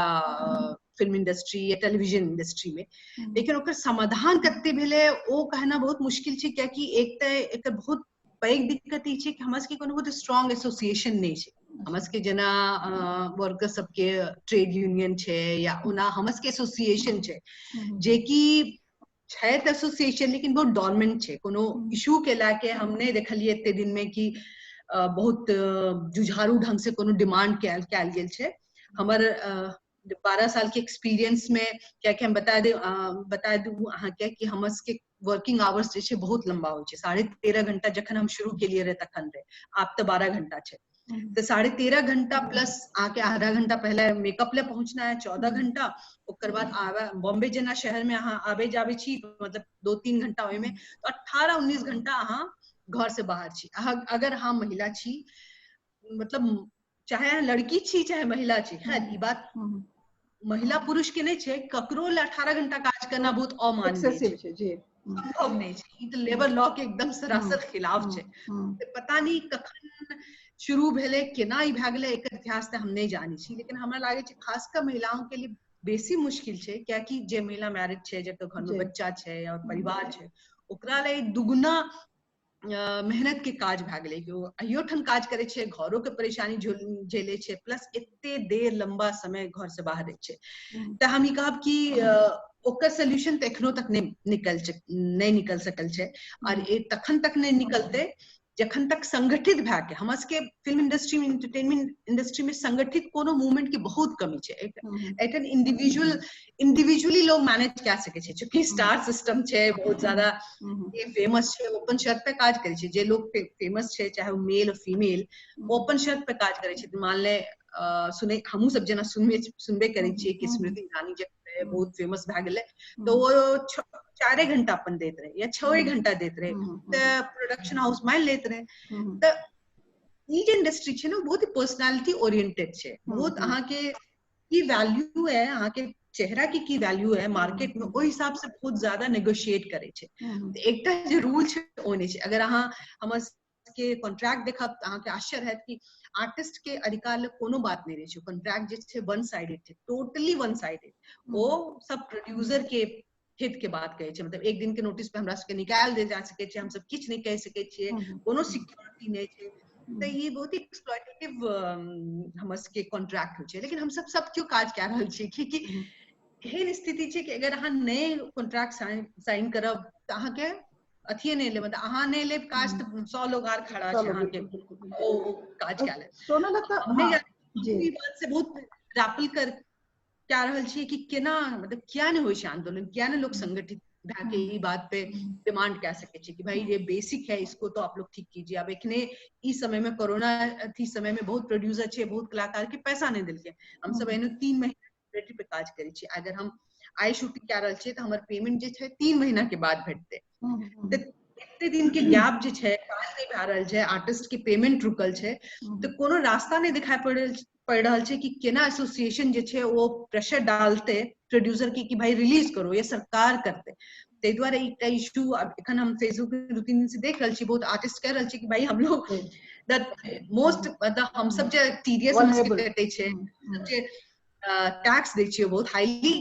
फिल्म इंडस्ट्री या टेलीविजन इंडस्ट्री में। लेकिन ओकर समाधान कते भेलै ओ कहना बहुत मुश्किल छै, कियाकि एक तऽ एकर बहुत पैघ दिक्कत ई छै कि हमरा सबके कोनो बहुत स्ट्रॉन्ग एसोसिएशन नहि छै। हमरा सबके जेना वर्कर सबके ट्रेड यूनियन छै या ओना हमरा सबके एसोसिएशन छै जेकि छै तऽ एसोसिएशन, लेकिन बहुत डॉर्मेंट छै। कोनो इशू के लए के हम नहि देखलियै एते दिन में कि बहुत जुझारू ढंग से कोनो डिमांड कयल गेल छै। हमर 12 साल के एक्सपीरियंस में कियाकि हम बता दू अहाँके कि हमर सबके वर्किंग आवर्स जे छै बहुत लंबा होइ छै। 13.5 घंटा जखन हम शुरू केलियै रहे तखन रहे, आब तऽ 12 घंटा छै। तऽ 13.5 घंटा प्लस अहाँके आधा घंटा पहले मेकअप ले पहुंचना है, 14 घंटा, ओकर बाद आबे बॉम्बे जेना शहर में अहाँ आबे जाबे छी मतलब 2-3 घंटा ओहिमे, तो 18-19 घंटा अहाँ घर से बाहर छी। अगर अहाँ महिला छी, मतलब चाहे अहाँ लड़की छी चाहे महिला छी, हाँ ई बात महिला पुरुष के नहीं छै, ककरो ले 18 घंटा काज करना बहुत अमानवीय छै, संभव नहीं छै। ई तऽ लेबर लॉ के एकदम सरासर खिलाफ छै। पता नहीं कखन शुरू भेलै, केना ई भए गेलै, एकर इतिहास तऽ हम नहि जानै छी। लेकिन हमरा लागै छै खास कऽ महिलाओं के लिए बेसी मुश्किल छै, कियाकि जे महिला मैरिज छै, जकर घर में बच्चा छै और परिवार छै, ओकरा लेल दुगुना मेहनत के काज भए गेलै कि ओ अहियो ठाम काज करै छै, घरो के परेशानी झेलै छै, प्लस एते देर लंबा समय घर से बाहर रहै छै। तऽ हम ई कहब कि ओकर सोल्यूशन तऽ एखनो तक नहि निकल सकल छै, और तखन तक नहि निकलतै जखन तक संगठित भए के हमरा सबके फिल्म इंडस्ट्री में, एंटरटेनमेंट इंडस्ट्री में संगठित कोनो मूवमेंट के बहुत कमी छै। एखन इंडिविजुअली लोग मैनेज कए सकै छै, चूँकि स्टार सिस्टम छै, बहुत ज्यादा फेमस छै, ओ अपन शर्त पे काज करै छै। जे लोग फेमस छै, चाहे ओ मेल और फीमेल, वो अपन शर्त पे काज करै छै। मान ले सुने हमहूँ सब जेना सुनबे करै छियै कि स्मृति ईरानी जे बहुत फेमस भए गेलै, तो वो 4 घंटा अपन देत रहे या 6 घंटा देत रहे, तऽ प्रोडक्शन हाउस मान लेत रहे। तऽ ई जे इंडस्ट्री छै ने, बहुत ही पर्सनालिटी ओरिएंटेड छै। बहुत अहाँके की वैल्यू है, अहाँके चेहरा के की वैल्यू है मार्केट में, ओहि हिसाब से बहुत ज्यादा नेगोशिएट करै छै। एकटा जे रूल छै ओ नहि छै। अगर अहाँ हमर के कॉन्ट्रैक्ट देखब तऽ अहाँके आश्चर्य हैत कि आर्टिस्ट के अधिकार ले कोनो बात नहि रहै छै। कॉन्ट्रैक्ट जे छै वन साइडेड छै, टोटली वन साइडेड। ओ सब प्रोड्यूसर के हित के बात कहै छै। मतलब एक दिन के नोटिस पे हमरा सबके निकालि देल जा सकै छै, हमसब किछु नहि कहि सकै छियै, कोनो सिक्योरिटी नहि छै। तऽ ई बहुत ही एक्सप्लॉइटेटिव हमर सबके कॉन्ट्रैक्ट होइ छै। लेकिन हमसब सब केओ काज कए रहल छियै, कियाकि एहन स्थिति छै कि अगर अहाँ नए कॉन्ट्रैक्ट साइन करब तऽ अहाँके अथिये नहि लेब, मतलब अहाँ नहि लेब काज तऽ 100 लोग आर खड़ा छै अहाँके ओ काज कए लेत। ई बात से बहुत रैपल कर कए रहल छियै कि केना, मतलब किया नहि होइ छै आंदोलन, किया नहि लोग संगठित भए के ई बात पे डिमांड कह सकै छै कि भाई ये बेसिक है, इसको तो आप लोग ठीक कीजिए। अब एखने ई समय में कोरोना अथी समय में बहुत प्रोड्यूसर छै, बहुत कलाकार के पैसा नहि देलकै। हम सब एहनो 3 महीना पे काज करै छियै। अगर हम आइ शूटिंग कए रहल छियै तऽ हमर पेमेंट जे छै 3 महीना के बाद भेटतै। तऽ एते दिन के गैप जे छै, काज नहि भए रहल छै, आर्टिस्ट के पेमेंट रुकल छै, तऽ कोनो रास्ता नहि दिखाई पड़ि रहल छै कि केना एसोसिएशन जे छै ओ प्रेशर डालते प्रोड्यूसर के कि भाई रिलीज करो या सरकार करते। ताहि दुआरे एकटा इशू एखन हम फेसबुक 2-3 दिन से देख रहल छी, बहुत आर्टिस्ट कह रहल छै कि भाई हम लोग the most मतलब हम सब जे टीडीएस कटै छै, जे टैक्स दै छियै, बहुत हाईली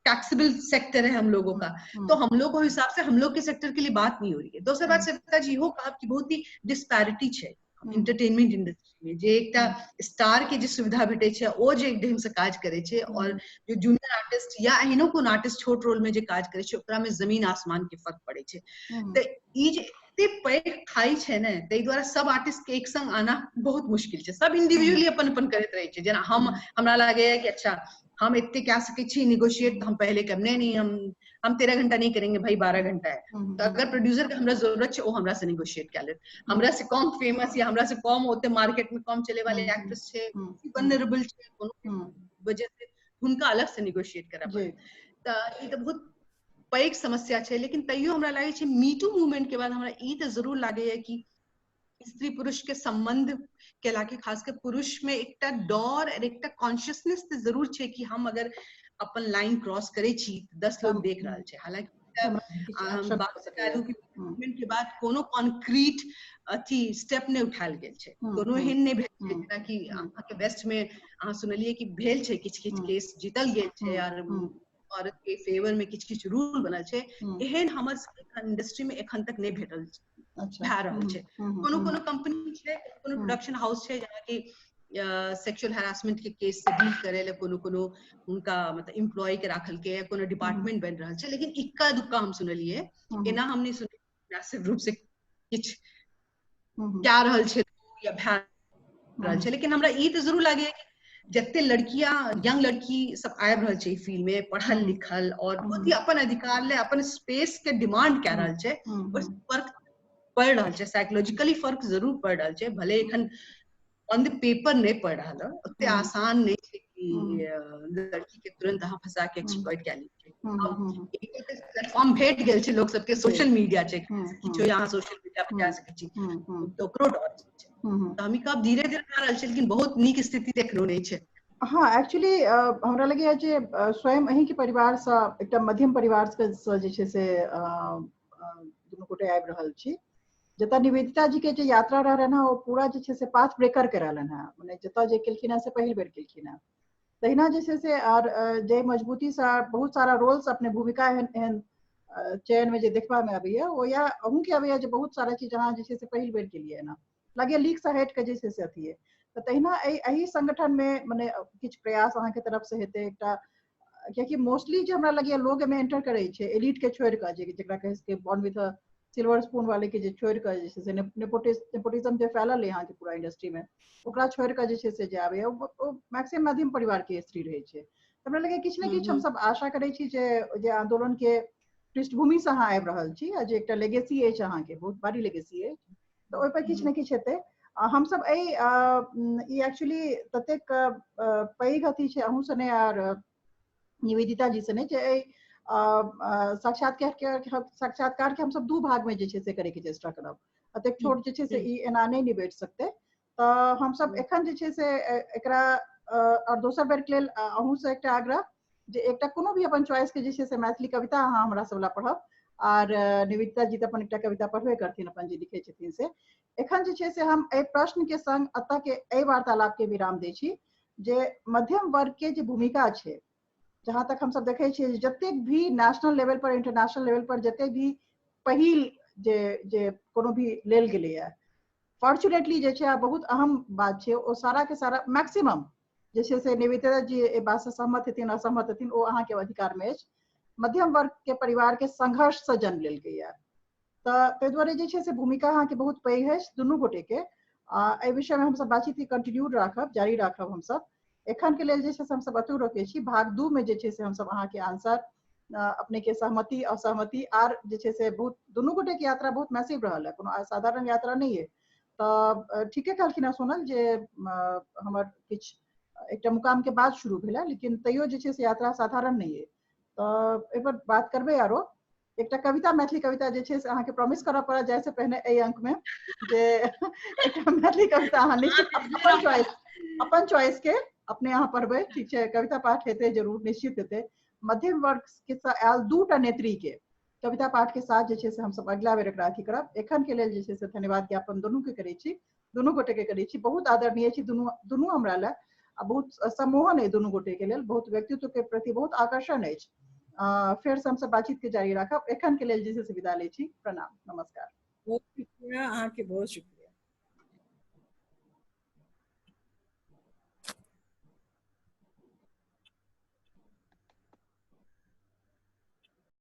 टैक्सेबल सेक्टर है हम लोगों का, तो हम लोग के हिसाब से हम लोग के सेक्टर के लिए बात नहीं हो रही है। दोसर बात सविता जी हो कहब कि बहुत ही डिस्पैरिटी छै एंटरटेनमेंट इंडस्ट्री में, जे एकटा स्टार के जे सुविधा भेटै छै ओ जे एक ढंग से काज करै छै, और जो जूनियर आर्टिस्ट या एहनो कोनो आर्टिस्ट छोट रोल में जे काज करै छै ओकरा में जमीन आसमान के फर्क पड़ै छै। तऽ ई जे एते पैघ खाई छै ने, ताहि दुआरे सब आर्टिस्ट के एक संग आना बहुत मुश्किल छै। सब इंडिविजुअली अपन अपन करैत रहै छै। जेना हम हमरा लागैया कि अच्छा हम एते कह सकै छी निगोशिएट, हम पहले कब नहीं नहीं हम 13 घंटा नहीं करेंगे भाई, 12 घंटा है। तो अगर प्रोड्यूसर के हमरा जरूरत है वो हमरा से निगोशिएट कर ले, हमरा से कम फेमस या हमरा से कम होते मार्केट में कम चले वाले एक्ट्रेस छै, वल्नरेबल छै कोनो वजह से, हुनका अलग से निगोशिएट करऽ पड़े। तऽ ई तऽ बहुत पैघ समस्या छै। लेकिन तैयो हमरा लागै छै मीटू मूवमेंट के बाद हमरा ई तऽ जरूर लागैया कि स्त्री पुरुष के संबंध के लाके खासकर पुरुष में एकटा डर और एकटा कॉन्शियसनेस तऽ जरूर छै कि हम अगर अपन लाइन क्रॉस करै छी 10 लोग देख रहल छै। हालांकि मूवमेंट के बाद कोनो कॉन्क्रीट अथी स्टेप नहि उठायल गेल छै, कोनो एहन नहि भेल छै। जेनाकि अहाँके वेस्ट में अहाँ सुनलियै कि भेल छै किछु किछु केस जीतल गेल छै और औरत के फेवर में किछु किछु रूल बनल छै, एहन हमर इंडस्ट्री में एखन तक नहि भेटल भए रहल छै। कोनो कोनो कंपनी छै, कोनो प्रोडक्शन हाउस छै जहाँ की सेक्सुअल हैरासमेंट के केस से डील करे ले कोनो कोनो हुनका मतलब एम्प्लॉय के राखल के या कोनो डिपार्टमेंट बन रहल छै, लेकिन इक्का दुक्का हम सुनलियै, एना हम नहि सुनलियै मैसिव रूप से किछु कए रहल छै या भए रहल छै। लेकिन हमरा ई तऽ जरूर लागैया कि जते लड़कियां यंग लड़की सब आबि रहल छै फील्ड में, पढ़ल लिखल और बहुत ही अपन अधिकार ले अपन स्पेस के डिमांड कए रहल छै, फर्क पड़ि रहल छै, साइकोलॉजिकली फर्क जरूर पड़ि रहल छै। भले एखन ऑन the paper नहि पड़ि रहल है, ओते आसान नहि छै कि लड़की के तुरंत अहाँ फंसा के एक्सप्लॉइट कए लियै। प्लेटफॉर्म भेट गेल छै लोक सबके, सोशल मीडिया छै, किछो अहाँ सोशल मीडिया पर जा सकै छी, तऽ ओकरो डर छै। तऽ हम कहब धीरे धीरे भए रहल छै, लेकिन बहुत नीक स्थिति देखनो नहि छै। हाँ, एक्चुअली हमरा लगैया जे स्वयं अहींके परिवारसँ एकटा मध्यम परिवारसँ जे छै से दुनू गोटे आबि रहल छी, जतऽ निवेदिता जी के जे यात्रा रहलनि हँ ओ पूरा जे छै से पाथ ब्रेकर के रहलनि हँ, मने जतऽ जे केलखिन हँ से पहिल बेर केलखिन हँ। तहिना जे छै से आर जे मजबूतीसँ बहुत सारा रोल्स अपने भूमिका एहन एहन चयन में जे देखबा में अबैया ओ या अहूँके अबैया जे बहुत सारा चीज अहाँ जे छै से पहिल बेर केलियै हँ, लगैया लीक से हटि कऽ जे छै से अथी अइ। तऽ तहिना एहि संगठन में मने किछु प्रयास अहाँके तरफ से हेतै एकटा, कियाकि मोस्टली जे हमरा लगैया लोग एहिमे एंटर करै छै एलिट के छोड़ि कऽ, जे जकरा कहै छै बॉर्न विथ सिल्वर स्पून वाले के जे छोड़ि कऽ जे छै से नेपोटिज्म जे फैलल है अहाँके पूरा इंडस्ट्री में, ओकरा छोड़ि कऽ जे छै से जे आबैया ओ मैक्सिमम मध्यम परिवार के स्त्री रहै छै। हमरा लगैया किछु ने किछु हमसब आशा करै छी जे जे आंदोलन के पृष्ठभूमि से अहाँ आबि रहल छी आ जे एकटा लेगेसी अछि अहाँके, बहुत भारी लेगेसी अछि, तऽ ओहिपर किछु ने किछु हेतै। हमसब एहि ई एक्चुअली ततेक पैघ अथी छै अहूँ सने आर निवेदिता जी सने जे एहि साक्षात्कार के हमसब दू भाग में जे छै से करे के चेष्टा करब, एतेक छोट जे छै से ई एना नहि निबेट सकतै। तऽ हमसब एखन जे छै से एकरा और दोसर बेर के लेल अहूँ से एकटा आग्रह जे एकटा कोनो भी अपन चॉइस के जे छै से मैथिली कविता अहाँ हमरा सब ला पढ़ब, आर निवेदिता जी तऽ अपन एकटा कविता पढ़बे करथिन अपन जे लिखै छथिन से। एखन जे छै से हम एहि प्रश्न के संग एतऽ के एहि वार्तालाप के विराम दै छी जे मध्यम वर्ग के जे भूमिका छै, जहाँ तक हमसब देखै छियै जतेक भी नेशनल लेवल पर इंटरनेशनल लेवल पर जतेक भी पहिल जे जे कोनो भी लेल गेलैया, फॉर्चुनेटली जे छै बहुत अहम बात छै ओ सारा के सारा मैक्सिमम जे छै से निवेदिता जी एहि बात से सहमत हेथिन असहमत हेथिन ओ अहाँके अधिकार में अछि, मध्यम वर्ग के परिवार के संघर्ष से जन्म लेलकैया। तऽ ताहि दुआरे जे छै से भूमिका अहाँके बहुत पैघ अछि दुनू गोटे के। एहि विषय में हमसब बातचीत कंटिन्यू राखब, जारी राखब। हमसब एखन के लेल जे छै से हमसब एतहु रोकै छी। भाग 2 में जे छै से हमसब अहाँके आंसर अपने के सहमति असहमति आर जे छै से बहुत दुनू गोटे के यात्रा बहुत मैसिव रहल है, कोनो असाधारण यात्रा नहि है। तऽ ठीके कहलखिन हँ सोनल जे हमर किछु एकटा मुकाम के बाद शुरू भेल है, लेकिन तैयो जे छै से यात्रा साधारण नहि है। तऽ एहि पर बात करबै आरो। एकटा कविता, मैथिली कविता जे छै से अहाँके प्रॉमिस करऽ पड़त जाय से पहिने एहि अंक में, जे एकटा मैथिली कविता अहाँ निश्चित अपन चॉइस के अपने अहाँ पढ़बै, ठीक छै? कविता पाठ हेतै जरूर, निश्चित हेतै। मध्यम वर्ग के आयल दूटा नेत्री के कविता पाठ के साथ जे छै से हमसब अगिला बेर एकरा अथी करब। एखन के लेल जे छै से धन्यवाद ज्ञापन दुनू के करै छी, दुनू गोटे के करै छी। बहुत आदरणीय छी दुनू, दुनू हमरा लए, आ बहुत सम्मोहन अछि दुनू गोटे के लेल, बहुत व्यक्तित्व के प्रति बहुत आकर्षण अछि। फेर से हमसब बातचीत के जारी राखब। एखन के लेल जे छै से विदा लै छी। प्रणाम, नमस्कार। बहुत शुक्रिया अहाँके, बहुत शुक्रिया।